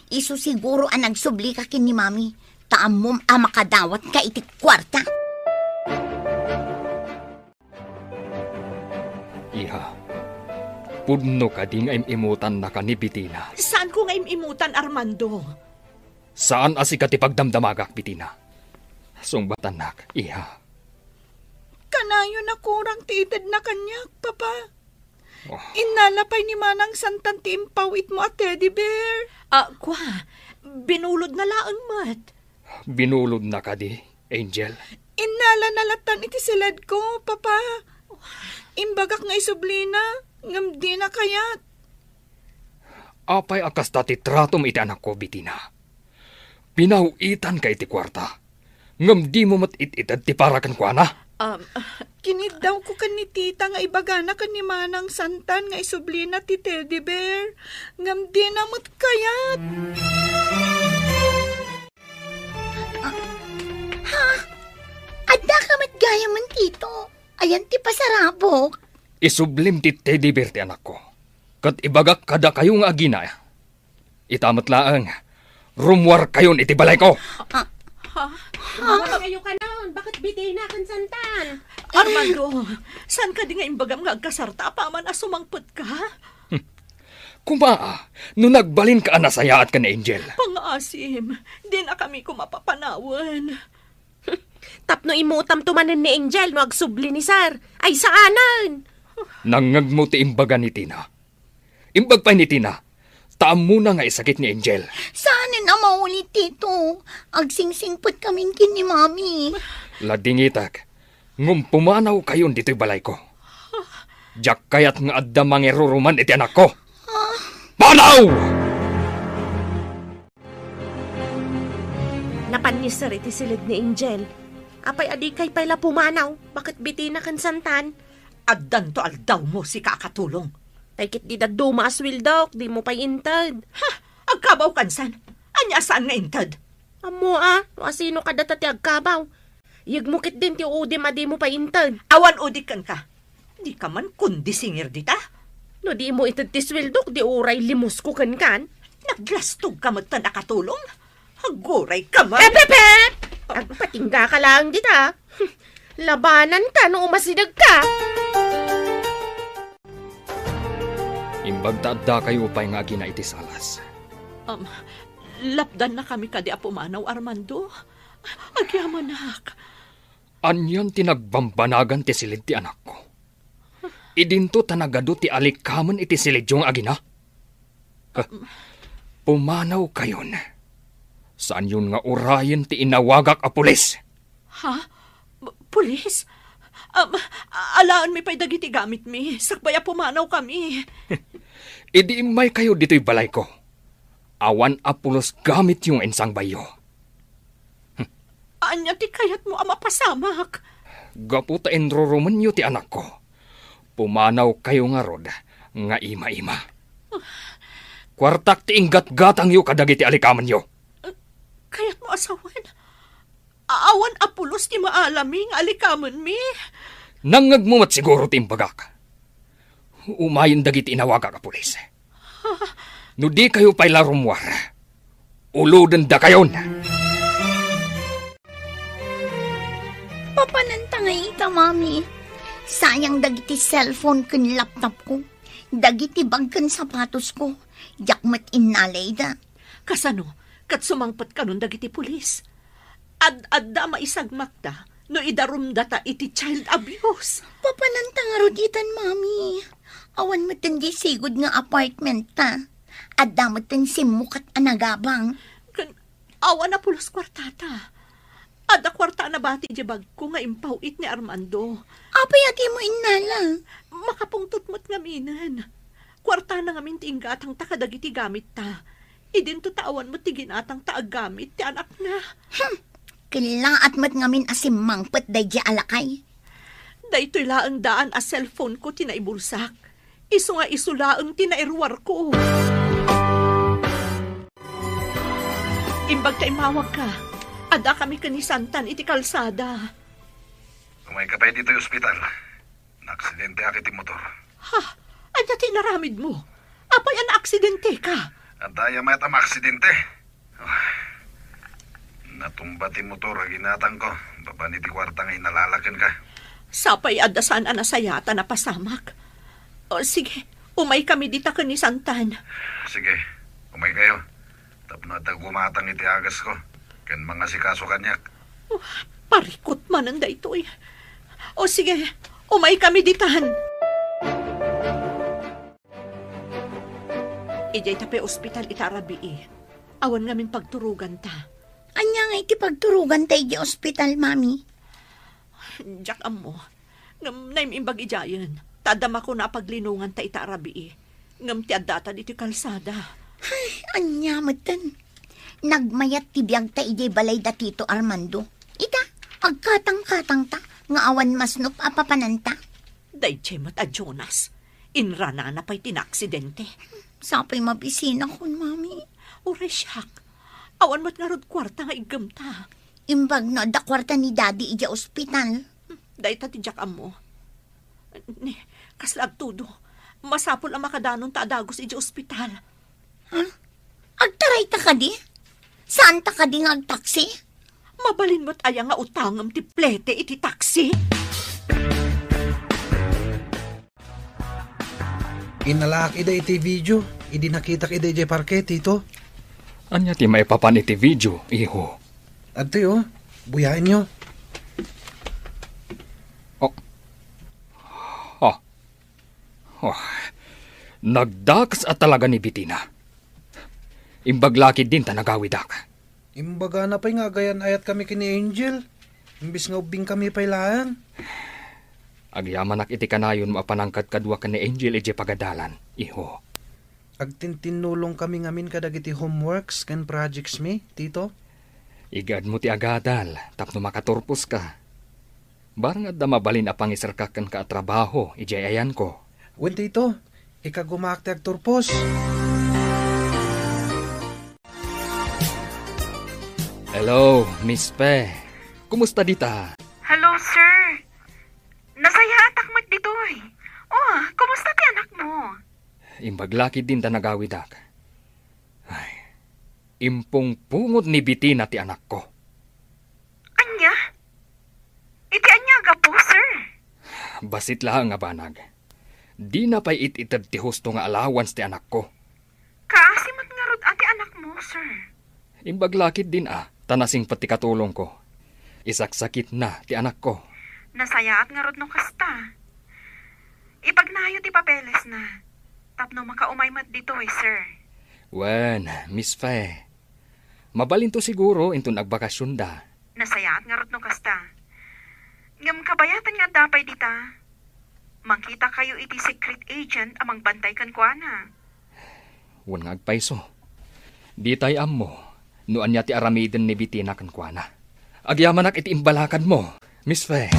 Isu siguro a nagsublika ken ni Mami, ta ammom a makadawatka iti kuarta. Iha, pudno kadi nga im-imutannaka ni Betina? Saanko nga im-imutan, Armando. Saan a sika ti pagdamdamagak, Betina. Sungbatannak, iha. Kanayon a kurang ti itedna kaniak, Papa. Oh. Innala pay ni Manang Santan ti impawitmo a teddy bear. Ah, kua, binulodna laeng met. Binulodna kadi, Angel? Innalana lattan iti siledko, Papa. Imbagak nga isublina, ngem dina kayat. Apay a kasta ti tratom iti anakko, Betina? Pinaw-itanka iti kuarta, ngem dimo met it-ited ti para kenkuana? Um, kiniddawko ken ni Tita nga ibagana ken ni Manang Santan nga isublina ti teddy bear, ngem dina met kayat. Ah, ha? Adda ka met gayamen, Tito? Ayan ti pasarabok. Isublim ti teddy bear ti anakko. Ket ibagak kadakayo nga agina. Ita met laeng, rummuarkayon iti balayko. Ah. Ha? Rummuarkayo kanon, baket Betina ken Santan? Armando, saan kadi nga imbagam nga agkasarta apaman a sumangpetka? Hmm. Kuma, no nagbalinka a nasayaat ken ni Angel. Pangaasim, dinakami koma papanawen. Tapno imutamto manen ni Angel no agsubli ni Sir. Ay, saanen! Nangngegmo ti imbaga ni Tina. Imbag pay ni Tina, ta ammona nga isakit ni Angel. Saanen a maulit, Tito. Agsingsingpetkamin ken ni Mami. Ladingitek, ngem pumanawkayon ditoy balayko. Diak kayat nga adda mangiruruman iti anakko. Ah. Panaw! Napan ni Sir iti siled ni Angel. Apay a dikay pay la pumanaw? Baket Betina ken Santan? Addanto aldawmo, sika a katulong. Tay ket di dadduma a sueldok, dimo pay inted. Ha? Agkabaw kansan? Ania a saan nga inted? Ammo a, no asino kadata ti agkabaw. Yegmo ketdin ti udim a dimo pay inted. Awan udik kenka. Dika man kundi singir dita. No dimo ited ti sueldok, di uray limusko kenkan. Naglastogka metten a katulong. Aguray ka man. Ep, ep, ep! Agpatingga ka laeng dita. Labananka no umasidegka. Imbag ta addakayo pay nga agina iti salas. Um, lapdannakami kadi a pumanaw, Armando? Agyamanak. Anian ti nagbambanagan ti siled ti anakko? Idinto ta nagadu ti alikamen iti siledyo nga agina? Huh. Pumanawkayon. Saanyon nga urayen ti inawagak a pulis. Ha? P-, pulis? Um, alaenmi pay dagiti gamitmi, sakbay a pumanawkami. Idi immaykayo ditoy balayko, awan a pulos gamityo nga insangbayyo. Ania ti kayatmo a mapasamak? Gapu ta inrurumenyo ti anakko, pumanawkayo ngarud nga ima-ima. Kuartak ti inggatgatangyo kadagiti alikamenyo. Kayatmo a sawen? Awan a pulos ti maalami nga alikamenmi? Nangngegmo met siguro ti imbagak. Umayen dagiti inawagak a pulis. No dikayo pay la rummuar, ulodendakayon. Papananta nga ita, Mami. Sayang dagiti cellphone ken laptop ko. Dagiti bag ken sapatos ko. Diak met innalayda. Kasano? Ket sumangpet kanon dagiti pulis? Ad-adda a maisagmakta no idarumdata iti child abuse. Papananta ngarud itan, Mami. Awan met diay sigud nga apartment ta. Adda met simmukat a nagabang. Ken awan a pulos kuartata. Adda kuarta a nabati idiay bagko nga impaw-it ni Armando. Apay a dimo innala? Makapungtot met ngaminen. Kuartana ngamin ti inggatangta kadagiti gamitta. Idinto ta awan met ti ginatangta a gamit ti anakna. Hmm. Kellaat met ngamin a simmangpet daydiay a lakay. Daytoy laeng daan a cellphone-ko ti naibulsak. Isu nga isu laeng ti nairuarko. Imbag ta immawagka, addakami ken ni Santan iti kalsada. Umayka pay ditoy ospital. Naaksidenteak iti motor. Ha? Ania ti inaramidmo? Apay a naaksidenteka? Adda aya met a maaksidente. Ah, natumba ti motor a ginatangko babaen iti kuarta nga inalala kenka. Sapay adda saan a nasayaat a napasamak. O, sige, umaykami dita ken ni Santan. Sige, umaykayo. Tapno adda gumatang iti agasko ken mangasikaso kaniak. Oh, parikut manen daytoy. O sige, umaykami ditan. Idiay ta pay ospital ita a rabii. Awan ngamin pagturoganta. Ania ngay ti pagturoganta idiay ospital, Mami? Diak ammo. Ngem naim-imbag idiayen, ta adda makuna a paglinonganta ita a rabii. Ngem ti addata ditoy kalsada. Ay, ania metten? Nagmayat ti biagta idiay balay da Tito Armando. Ita, agkatangkatangta nga awan masnop a papananta. Daydiay met a Jonas, inranana pay ti naaksidente. Sapay mabisinakon, Mami. Uray siak, awan met ngarud kuarta nga iggemta. Imbag no adda kuarta ni Daddy idiay ospital. Dayta ti diak ammo. Ni, kasla agtudo, masapul a makadanonta a dagus idiay ospital. Ha? Agtarayta kadi? Saanta kadi nga agtaksi? Mabalin met aya nga utangem ti plete iti taksi? Inalaak ida iti video, idi nakitak ida idiay parke, Tito. Ania ti maipapan iti video, iho? Adtoy, oh. Buyaenyo. Oh. Ha? Oh. Nagdakes a talaga ni Bitina. Imbag la ketdin ta nagawidak. Imbagana pay nga agayan-ayatkami ken ni Angel, imbes nga ubbingkami pay laeng. Agyamanak iti kanayonmo a panangkadkadua ken ni Angel idiay pagadalan, iho. Agtintinnulongkami ngamin kadagiti homeworks ken projects mi, Tito. Igaadmo ti agadal tapno makaturposka. Barang adda mabalin a pangiserkak kenka a trabaho idiay ayanko. Wen, Tito, ikagumaak ti agturpos. Hello, Miss Fe. Kumusta dita? Hello, sir. Nasayaatak met ditoy. Oh, kumusta ti anakmo? Imbag la ketdin ta nagawidak. Ay, impungpungot ni Bitina ti anakko. Ania? Iti ania a gapu, sir? Bassit laeng a banag. Dina pay it-ited ti husto nga allowance ti anakko. Kaasi met ngarud a ti anakmo, sir. Imbag la ketdin a, ta nasingpet ti katulongko. Isaksakitna ti anakko. Nasayaat ngarud no kasta. Ipagnayo ti papelesna, tapno makaumay met ditoy, sir. Wen, Miss Fe, mabalinto siguro inton agbakasionda. Nasayaat ngarud no kasta. Ngem kabayatan nga adda pay dita. Mangkitakayo iti secret agent a mangbantay kenkuana. Wen nga agpayso. Ditay ammo no ania ti aramiden ni Bitina kenkuana. Agyamanak iti imbalakadmo, Miss Fe.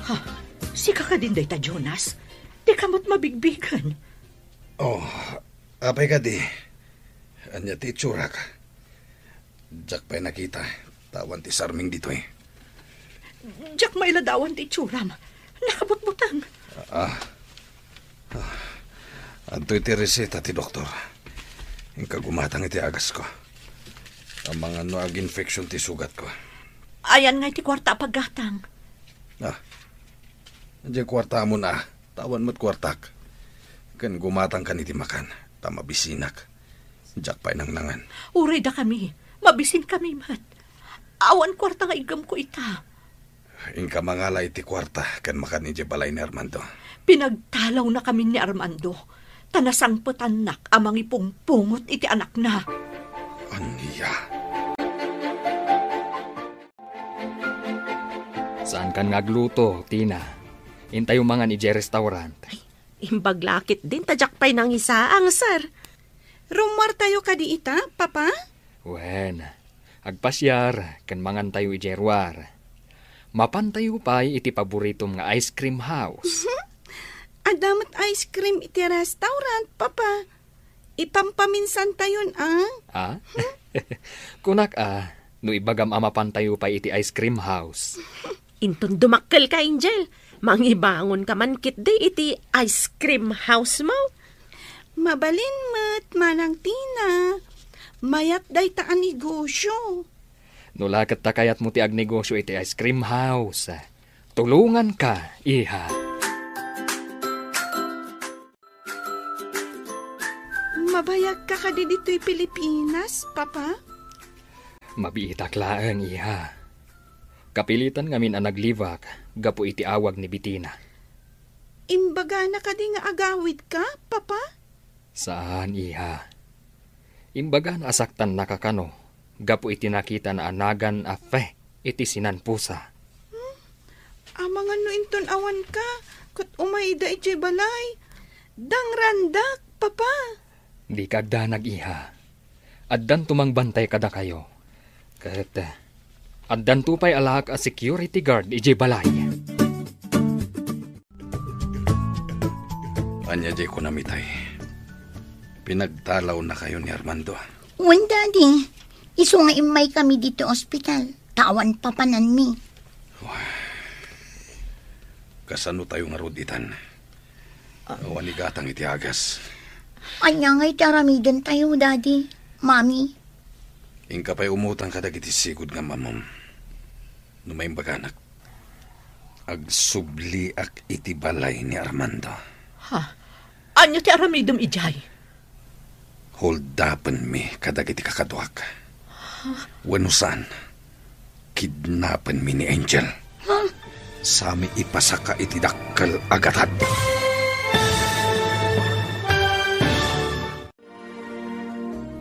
Ha, sika kadin dayta, Jonas? Dika met mabigbigen. Oh, apay kadi? Ania ti itsurak? Diak pay nakita, ta awan ti sarming ditoy. Diak mailadawan ti itsuram. Nakabutbuteng. Ah, ah. Adtoy ti reseta ti doktor. Inka gumatang iti agasko. Amangan no aginfection ti sugatko. Ayan nga iti kuarta a paggatang. Ah, diay kuartamon a, ta awan met kuartak. Ken gumatangkan iti makan, ta mabisinak. Diak pay nangnangan. Uray dakami, mabisinkami met. Awan kuarta nga iggemko ita. Inka mangala iti kuarta ken makan idiay balay ni Armando. Pinagtalawnakamin ni Armando, ta nasangpetannak a mangipungpungot iti anakna. Ania? Saankan nga agluto, Tina. Intayo mangan idiay restaurant. Imbag la ketdin ta diak pay nangisaang, sir. Rummuartayo kadi ita, Papa? Wen, agpasiar ken mangantayo idiay ruar. Mapantayo pay iti paboritom nga ice cream house. Adda met ice cream iti restaurant, Papa. Ipampaminsantayon, a? A? Kunak a, no ibagam a mapantayo pay iti ice cream house. Inton dumakkelka, Angel, mangibangonka man ketdi iti ice cream house mo. Mabalin met, Manang Tina. Mayat dayta a negosyo. No la ket ta kayatmo ti agnegosyo iti ice cream house, tulonganka, iha. Mabayagka kadi ditoy Pilipinas, Papa? Mabiitak laeng, iha. Kapilitan ngamin a naglibak gapu iti awag ni Betina. Imbagana kadi nga agawidka, Papa? Saan, iha. Imbagana a saktannaka kano gapu iti nakitana a nagan a fe iti sinanpusa. Hmm? Amangan no inton awanka, ket umayda idiay balay. Dangrandak, Papa. Dika agdanag, iha. Addanto mangbantay kadakayo. Ket, eh, addanto pay alaak a security guard idiay balay. Ania diay kunam itay? Pinagtalawnakayo ni Armando? Wen, Daddy. Isu nga immaykami ditoy ospital, ta awan papananmi. Kasano tayo ngarud itan? Awan igatang iti agas. Ania nga iti aramidentayo, Daddy, Mami? Inka pay umutang kadagiti sigud nga ammom. No maimbaganak, agsubliak iti balay ni Armando. Ha? Ania ti aramidem idiay? Holdapenmi kadagiti kakaduak. Wenno saan, kidnapenmi ni Angel. Sami ipasaka iti dakkel a gatad.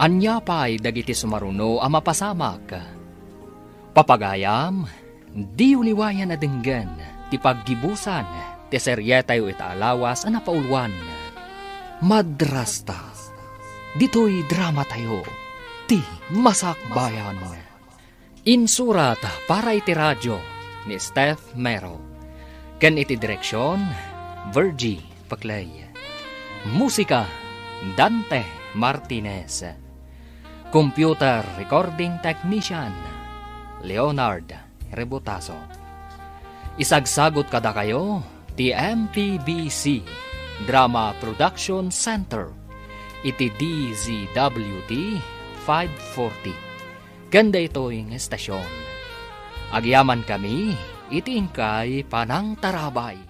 Ania pay dagiti sumaruno a mapasamak? Papagayam, diyo liwayan a denggen ti paggibusan ti serietayo ita a lawas a napauluan, Madrasta. Ditoy dramatayo, ti Masakbayan. Insurat para iti radio ni Steph Mero, ken iti direksion, Virgie Paclay. Musika, Dante Martinez. Computer recording technician, Leonard Rebotazo. Isagsagot kadakayo ti M P B C Drama Production Center iti D Z W T five forty. Ken daytoy nga estasion, agyamankami iti inkay panangtarabay.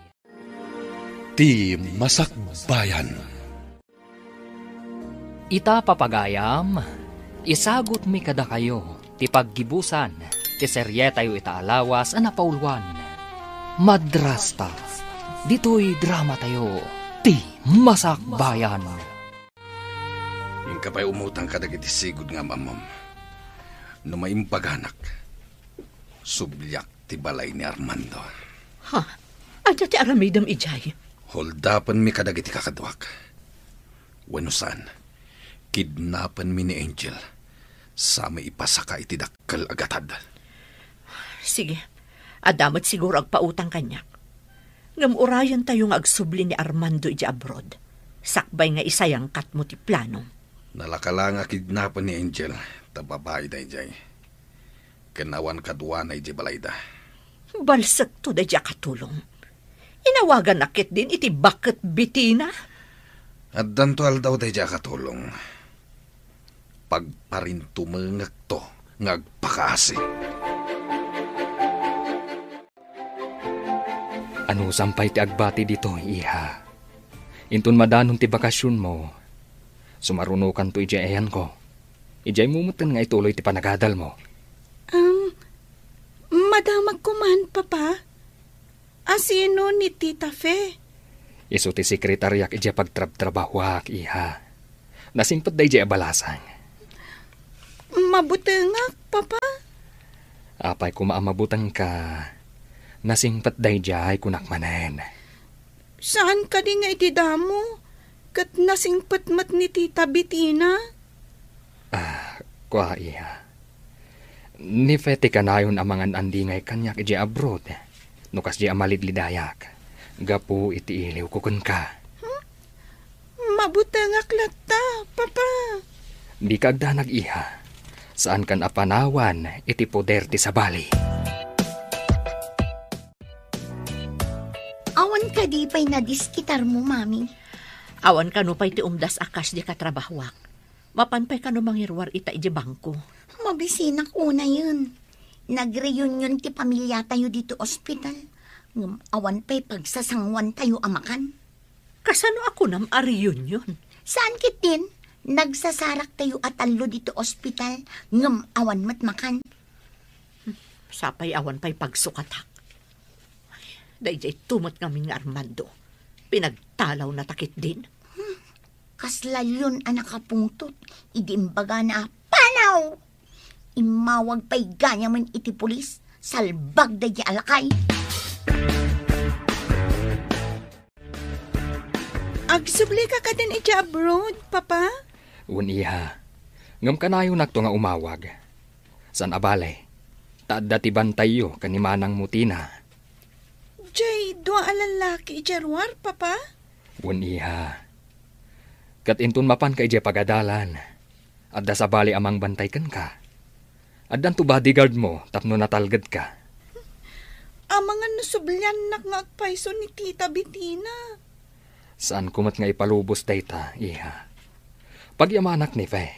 Ti Masakbayan. Ita, papagayam, isagutmi kadakayo ti paggibusan ti serietayo ita a lawas a napauluan, Madrasta. Ditoy dramatayo, ti Masakbayan. Inka pay umutang kadagiti sigud nga ammom. No maimbaganak, subliak ti balay ni Armando. Ha? Ania ti aramidem idiay? Holdapenmi kadagiti kakaduak. Wenno saan, kidnapenmi ni Angel. Sami ipasaka iti dakkel a gatad. Sige, adda met siguro agpautang kaniak. Ngem urayentayo nga agsubli ni Armando idiay abroad, sakbay nga isayangkatmo ti planom. Nalaka la nga kidnapen ni Angel, ta babai daydiay. Ken awan kaduana idiay balayda. Balsekto daydiay a katulong. Inawagannak ketdin iti baket Betina. Addanto aldaw daydiay a katulong. Pagparintumengekto nga agpakaasi. Anusam pay ti agbati ditoy, iha. Inton madanon ti bakasionmo, Sumarunokanto idiay ayanko. Idiay mo metten nga ituloy ti panagadalmo. Um, madamagko man, Papa. Asino ni Tita Fe? Isu ti sekretariak idiay pagtrabtrabahuak, iha. Nasingpet daydiay a balasang. Mabutengak, Papa. Apay koma a mabutengka? Nasingpet daydiay, kunak manen. Saan kadi nga iti damo, ket nasingpet met ni Tita Betina? Ah, kua, iha. Ni Fe ti kanayon a mangan-andingay kaniak idiay abroad, no kasdiay a malidlidayak, gapu iti iliwko kenka. Hmm? Mabutengak latta, Papa. Dika agdanag, iha. Saankan a panawan iti poder ti sabali. Awan kadi pay nadisketarmo, Mami? Awan kano pay ti umdas a cash di katrabahuak. Mapan pay kano mangiruar ita iti bangko? Mabisinak unayen. Nagreunion ti pamiliatayo dito ospital. Ngem awan pay pagsasanguantayo a makan. Kasano a kunam a reunion? Saan ketdin? Nagsasaraktayo a tallo dito ospital, ngem awan met makan. Sapay awan pay pagsukatak. Daydiay tumet ngamin nga Armando. Pinagtalawna ta ketdin. Kasla leon a nakapungtot idi imbagana a, "Panaw!" Immawag pay gayam iti pulis, salbag daydiay a lakay. Agsublika kadin iti abroad, Papa? Wen, iha. Ngem kanayonakto nga umawag. Saan a bale, ta adda ti bantayyo ken ni manangmo Tina. Diay dua a lallaki idiay ruar, Papa? Wen, iha. Ket inton mapanka idiay pagadalan, adda sabali a mangbantay kenka. Addanto bodyguard mo tapno natalgedka. Amangan no subliannak nga agpayso ni Tita Betina. Saanko met nga ipalubos dayta, iha. Pagyamanak ni Fe,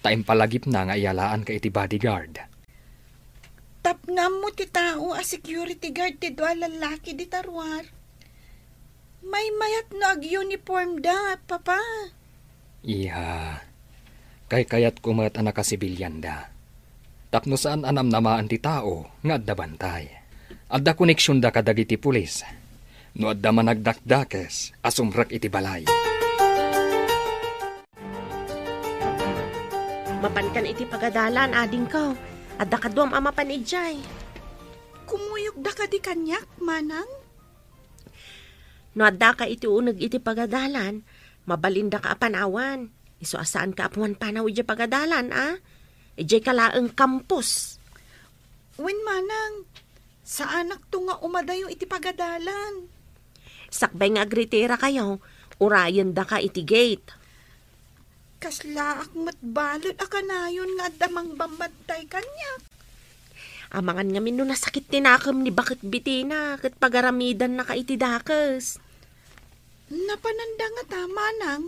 ta impalagipna nga iyalaanka iti bodyguard. Tapno ammo ti tao a security guard ti dua a lallaki dita ruar. Maymayat no ag-uniformda, Papa. Iha, kaykayatko met a nakasibilianda. Tapno saan a namnamaen ti tao nga adda bantay. Adda koneksionda kadagiti pulis. No adda managdakdakes a sumrek iti balay. Mapankan iti pagadalan, adingko. Adda kaduam a mapan idiay. Kumuyogda kadi kaniak, manang? No addaka iti uneg iti pagadalan, mabalindaka a panawan. Isu a saanka a pumanpanaw idiay pagadalan, a? Idiayka laeng campus. Wen, manang, saanakto nga umadayo iti pagadalan. Sakbay nga agritirakayo, urayendaka iti gate. Kaslaak met balet a kanayon nga adda mangbambantay kaniak. Amangan ngamin no nasakit ti nakem ni baket Betina ket pagaramidannaka iti dakes. Napananda ngata, manang?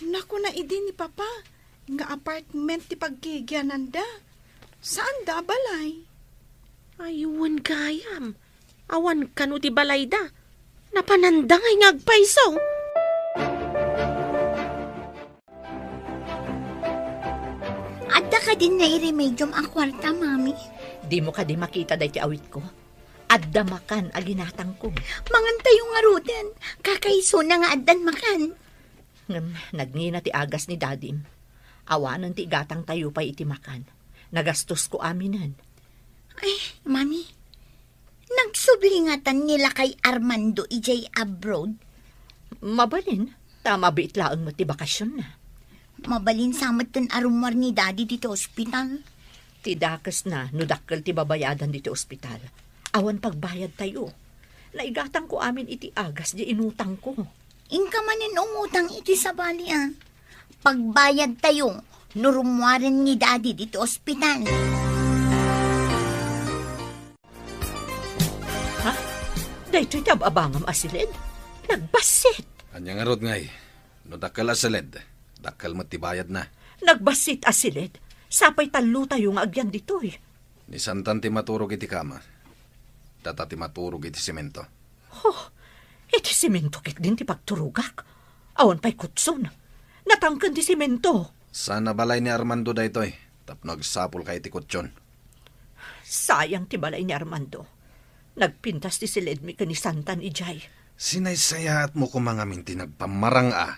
Nakuna idi ni Papa nga apartment ti paggigiananda. Saanda a balay. Ay, wen gayam. Awan kano ti balayda. Napananda ngay nga agpayso. Adda kadin nairemediom a kuarta, Mami? Dimo kadi makita daytoy awitko? Adda makan a ginatangko. Mangantayo ngaruden. Kakaisuna nga addan makan. Ngem nagngina ti agas ni Dadim. Awanen ti igatangtayo pay iti makan. Nagastosko aminen. Ay, Mami, nagsubli ngatan ni lakay Armando idiay abroad? Mabalin, ta mabiit laeng met ti bakasionna. Mabalin sa metten a rummuar ni Daddy ditoy ospital? Ti dakesna no dakkel ti babayadan ditoy ospital. Awan pagbayadtayo. Naigatangko amin iti agas diay inutangko. Inka manen umutang iti sabali a. Pagbayadtayo no rummuaren ni Daddy ditoy ospital. Ha? Daytoy ti ab-abangam a siled? Nagbassit! Ania ngarud ngay? No dakkel a siled, dakkel met ti bayadna. Nagbassit a siled? Sapay tallotayo nga agyan ditoy. Ni Santan ti maturog iti kama. Data ti maturog iti semento. Oh, iti semento ketdin ti pagturogak. Awan pay kutson. Natangken ti semento. Saan a balay ni Armando daytoy, tapno agsapulka iti kutson. Sayang ti balay ni Armando. Nagpintas ti siledmi ken ni Santan idiay. Sinaysayaatmo koma ngamin ti nagpammarang a.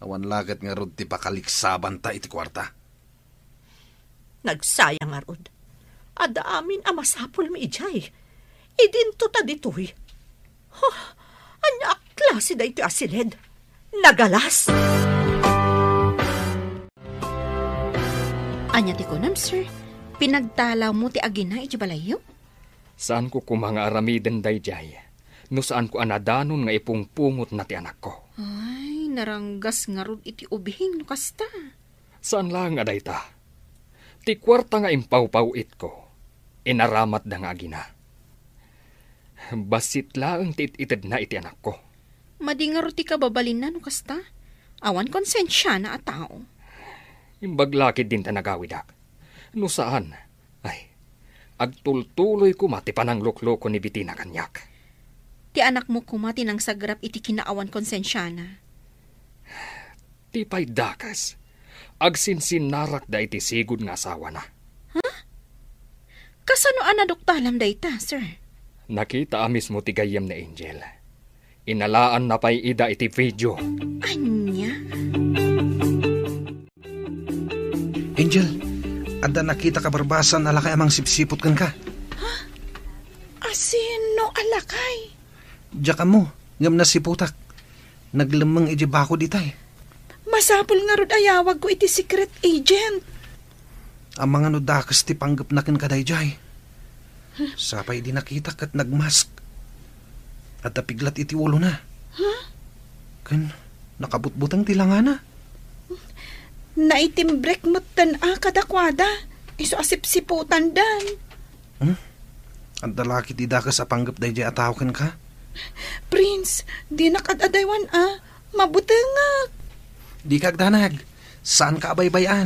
Awan la ket ngarud ti pakaliksabanta iti kuarta. Nagsayang ngarud. Adda amin a masapulmi idiay. Idinto ta ditoy. Huh, ania a klase daytoy a siled? Nagalas! Ania ti kunam, sir? Pinagtalawmo ti agina iti balayyo? Saanko koma nga aramiden daydiay no saanko a nadanon nga ipungpungotna ti anakko. Ay, naranggas ngarud iti ubing no kasta. Saan laeng a dayta. Ti kuarta nga impawpaw-itko, inaramatda nga agina. Bassit laeng ti it-itedna iti anakko. Madi ngarud ti kababalinna no kasta. Awan konsensiana a tao. Imbag la ketdin ta nagawidak. No saan, ay, agtultuloy koma ti pananglukloko ni Betina kaniak. Ti anakmo koma ti nangsagrap iti kinaawan konsensiana. Ti pay dakes, agsinsinnarakda iti sigud nga asawana. Ha? Kasano a naduktalam dayta, sir? Nakita a mismo ti gayyem ni Angel. Inalaanna pay ida iti video. Ania? Angel, adda nakita ka barbasan a lakay a mangsipsiput kenka. Ha? Asino a lakay? Diak ammo, ngem nasiputak. Naglemmeng idiay bakod itay. Masapul ngarud a yawagko iti secret agent. Amangan no dakes ti panggepna kenka daydiay. Sapay idi nakitak ket nagmask. Adda piglat iti ulona. Huh? Ken nakabutbuteng ti langana. Naitimbrek metten a kadakuada. Isu a sipsiputandan. Hmm? Adda la ketdi dakes a panggep daydiay a tao kenka? Prince, dinak ad-adaywan a. Mabutengak. Dika agdanag. Saanka a baybay-an.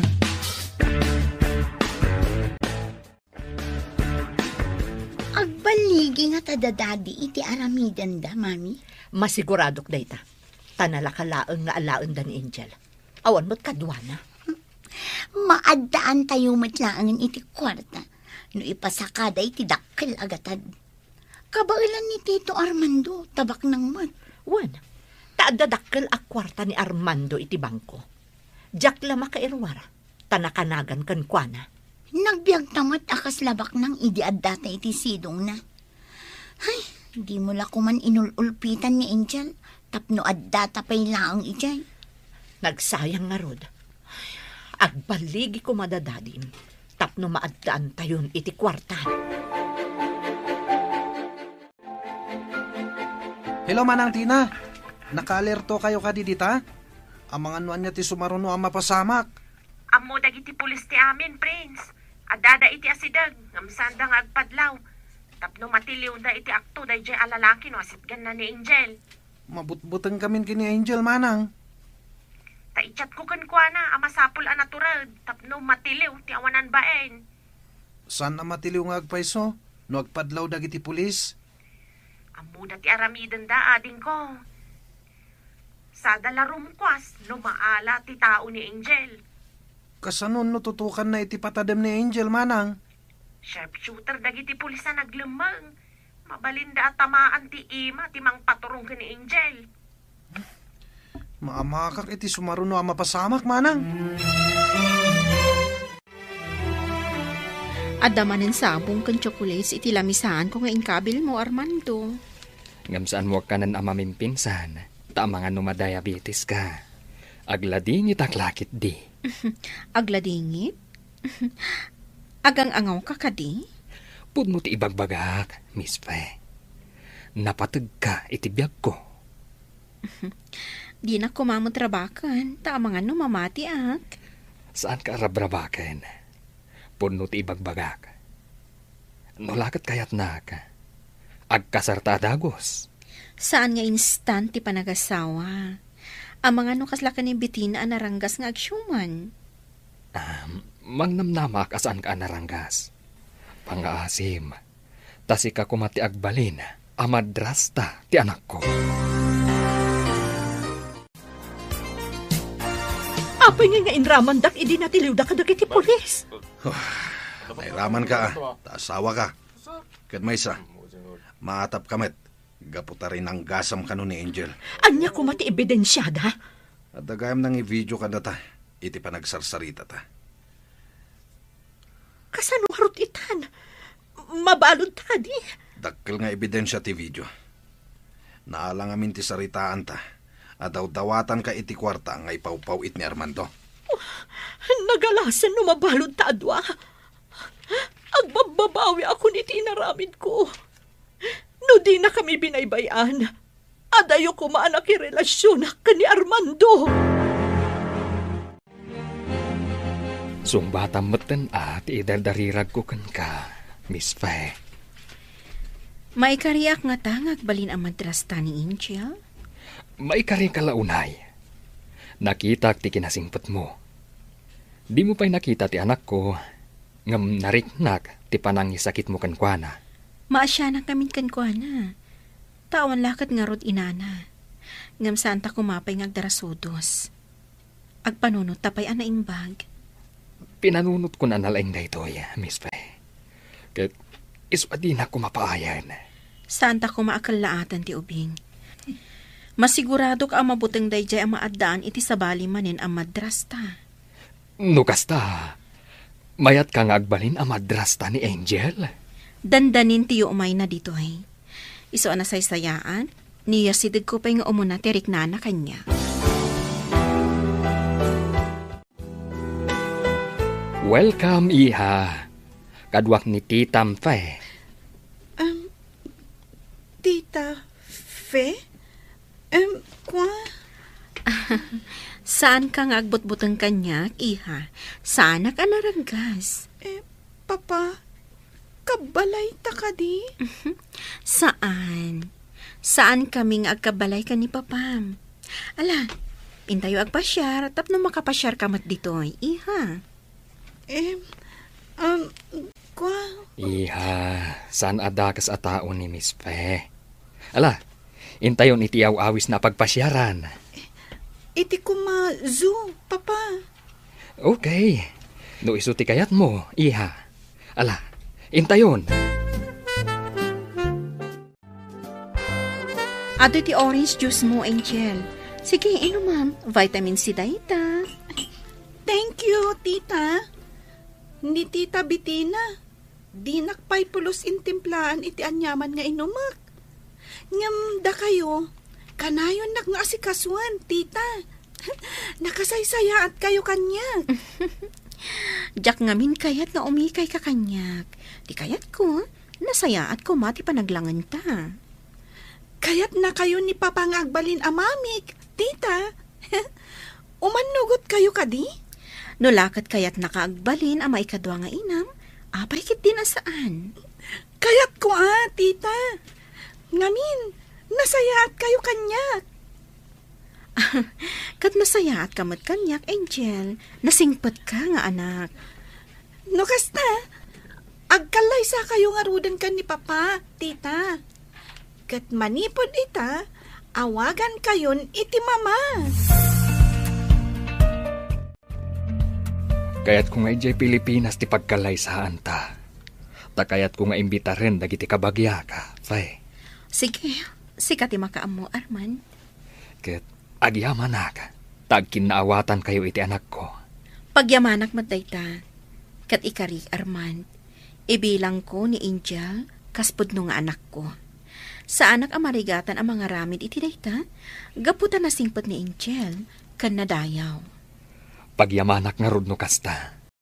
Agballigi ngata da Daddy iti aramidenda, Mami? Masiguradok dayta. Ta nalaka laeng nga alaenda ni Angel. Awan met kaduana. Maaddaantayo met laengen iti kuarta no ipasakada iti dakkel a gatad. Kabaelan ni Tito Armando, ta baknang met. Wen, ta adda dakkel a kuarta ni Armando iti bangko. Diak la makairuar, ta nakanagan kenkuana. Nagbiagta met a kasla baknang idi addata iti sidongna. Ay, dimo la koman inul-ulpitan ni Angel tapno addata pay laeng idiay. Nagsayang ngarud. Agballigi koma da Dadim tapno maaddaantayon iti kuarta. Hello, Manang Tina. Nakaalerto kayo kadi dita? Amangan no ania ti sumaruno a mapasamak. Ammo dagiti pulis ti amin, Prince. Addada iti asideg, ngem saanda nga agpadlaw. Tapno matiliwda iti akto daydiay a lalaki no asitganna ni Angel. Mabutbuteng kamin ken ni Angel, Manang. Ta i-chatko kenkuana a masapul a natured tapno matiliw ti awanan bain. Saan a matiliw nga agpayso no agpadlaw dagiti pulis? Ammoda ti aramidenda, adingko. Sada la rumkuas no maala ti tao ni Angel. Kasano no tutukanna iti patadem ni Angel, Manang? Sharpshooter dagiti pulis a naglemmeng. Mabalinda a tamaan ti ima ti mangpaturong ken ni Angel. Maamakak iti sumaruno a mapasamak, Manang. Adda manen sabong ken chocolates iti lamisaanko nga inkabilmo, Armando. Ngem saanmo agkanen a mamimpinsan, ta amangan no madiabetes ka. Agladingitak la ketdi. Agladingit? Agang-angawka kadi? Pudno ti ibagbagak, Miss Fe. Napategka iti biagko. Dinak koma met rabaken, ta amangan no mamatiak. Saanka a rabrabaken. Pudno ti ibagbagak. No la ket kayatnak, agkasarta a dagus. Saan nga instant ti panagasawa. Amangan no kasla ken ni Betina a naranggas nga agsiuman. Ah, mangnamnamak a saanka a naranggas. Pangngaasim, ta sika koma ti agbalin a madrasta ti anakko. Apay ngay nga inramandak idi natiliwda kadagiti pulis? Nairamanka, a, ta asawaka. Ket maysa, maatapka met, gapu ta rinanggasam kano ni Angel. Ania koma ti ebidensiada? Adda gayam nangivideo kadata iti panagsarsaritata. Kasano ngarud itan? Mabalud ta kadi? Dakkel nga ebidensia ti video. Naala ngamin ti saritaanta a dawdawatanka iti kuarta nga ipawpaw-it ni Armando. Nagalasen no mabalud ta a dua. Agbabbabawiakon iti inaramidko. No dinakami binaybay-an, adayo koma a nakirelasyonak ken ni Armando. Sungbatam metten a ti idardariragko kenka, Miss Fe. Maikariak ngata nga agbalin a madrasta ni Angel? Maikarika la unay. Nakitak ti kinasingpetmo. Dimo pay nakita ti anakko, ngem nariknak ti panangisakitmo kenkuana. Maasianak ngamin kenkuana. Ta awan la ket ngarud inana. Ngem saanta koma pay nga agdarasudos. Agpanunot ta pay a naimbag. Pinanunotkon a nalaing daytoy, Miss Fe. Ket isu a dinak koma paayen. Saanta koma a kellaatan ti ubing. Masiguradok a mabuteng daydiay a maaddaan iti sabali manen a madrasta. No kasta, mayatka nga agbalin a madrasta ni Angel? Dandanin ti yumayna ditoy. Isu a nasaysayaat, niyasidegko pay nga umuna ti riknana kaniak. Welcome, iha. Kaduak ni Tita Fe. Um, Tita Fe? Em, kua? Saanka nga agbutbuteng kaniak, iha. Saanak a naraggas. Eh, Papa, kabbalayta kadi? Saan. Saan kami nga agkabbalay ken ni Papam. Ala, intayo agpasiar tapno makapasiarka met ditoy, iha. Em, um, kua? Iha, saan a dakes a tao ni Miss Fe. Ala, intayon iti aw-awisna a pagpasiaran. Iti koma zoo, Papa. Okay. No isu ti kayatmo, iha. Ala, intayon. Adu ti orange juice mo, Angel. Sige, inumam. Vitamin C dayta. Thank you, tita. Ni Tita Bitina, dinak pay pulos intimplaan iti aniaman nga inumek. Ngem dakayo, kanayonnak nga asikasuen, tita. Nakasaysayaat kayo kaniak. Diak ngamin kayat nga umikay ka kaniak. Ti kayatko, nasayaat koma ti panaglangenta. Kayatna kayo ni Papa nga agbalin a mamik, tita. Umannugot kayo kadi? No la ket kayatna ka agbalin a maikadua nga inam, apay ketdin a saan? Kayatko a, tita. Ngamin, nasayaat kayo kaniak. Ket nasayaat ka met kaniak, Angel. Nasingpet ka nga anak. No kasta, agkallaysa kayo ngaruden ken ni Papa, tita. Ket manipud ita, awagan kayon iti mama. Kayatko nga idiay Pilipinas ti pagkallaysaanta. Ta kayatko nga imbitaren dagiti kabagiak, Fe. Sige, sika ti makaammo, Arman. Ket agyamanak, ta agkinnaawatankayo iti anakko. Pagyamanak met dayta. Ket ikari, Armand, ibilangko ni Angel kas pudno nga anakko. Saanak a marigatan a mangaramid iti dayta, gapu ta nasingpet ni Angel ken nadayaw. Pagyamanak ngarud no kasta.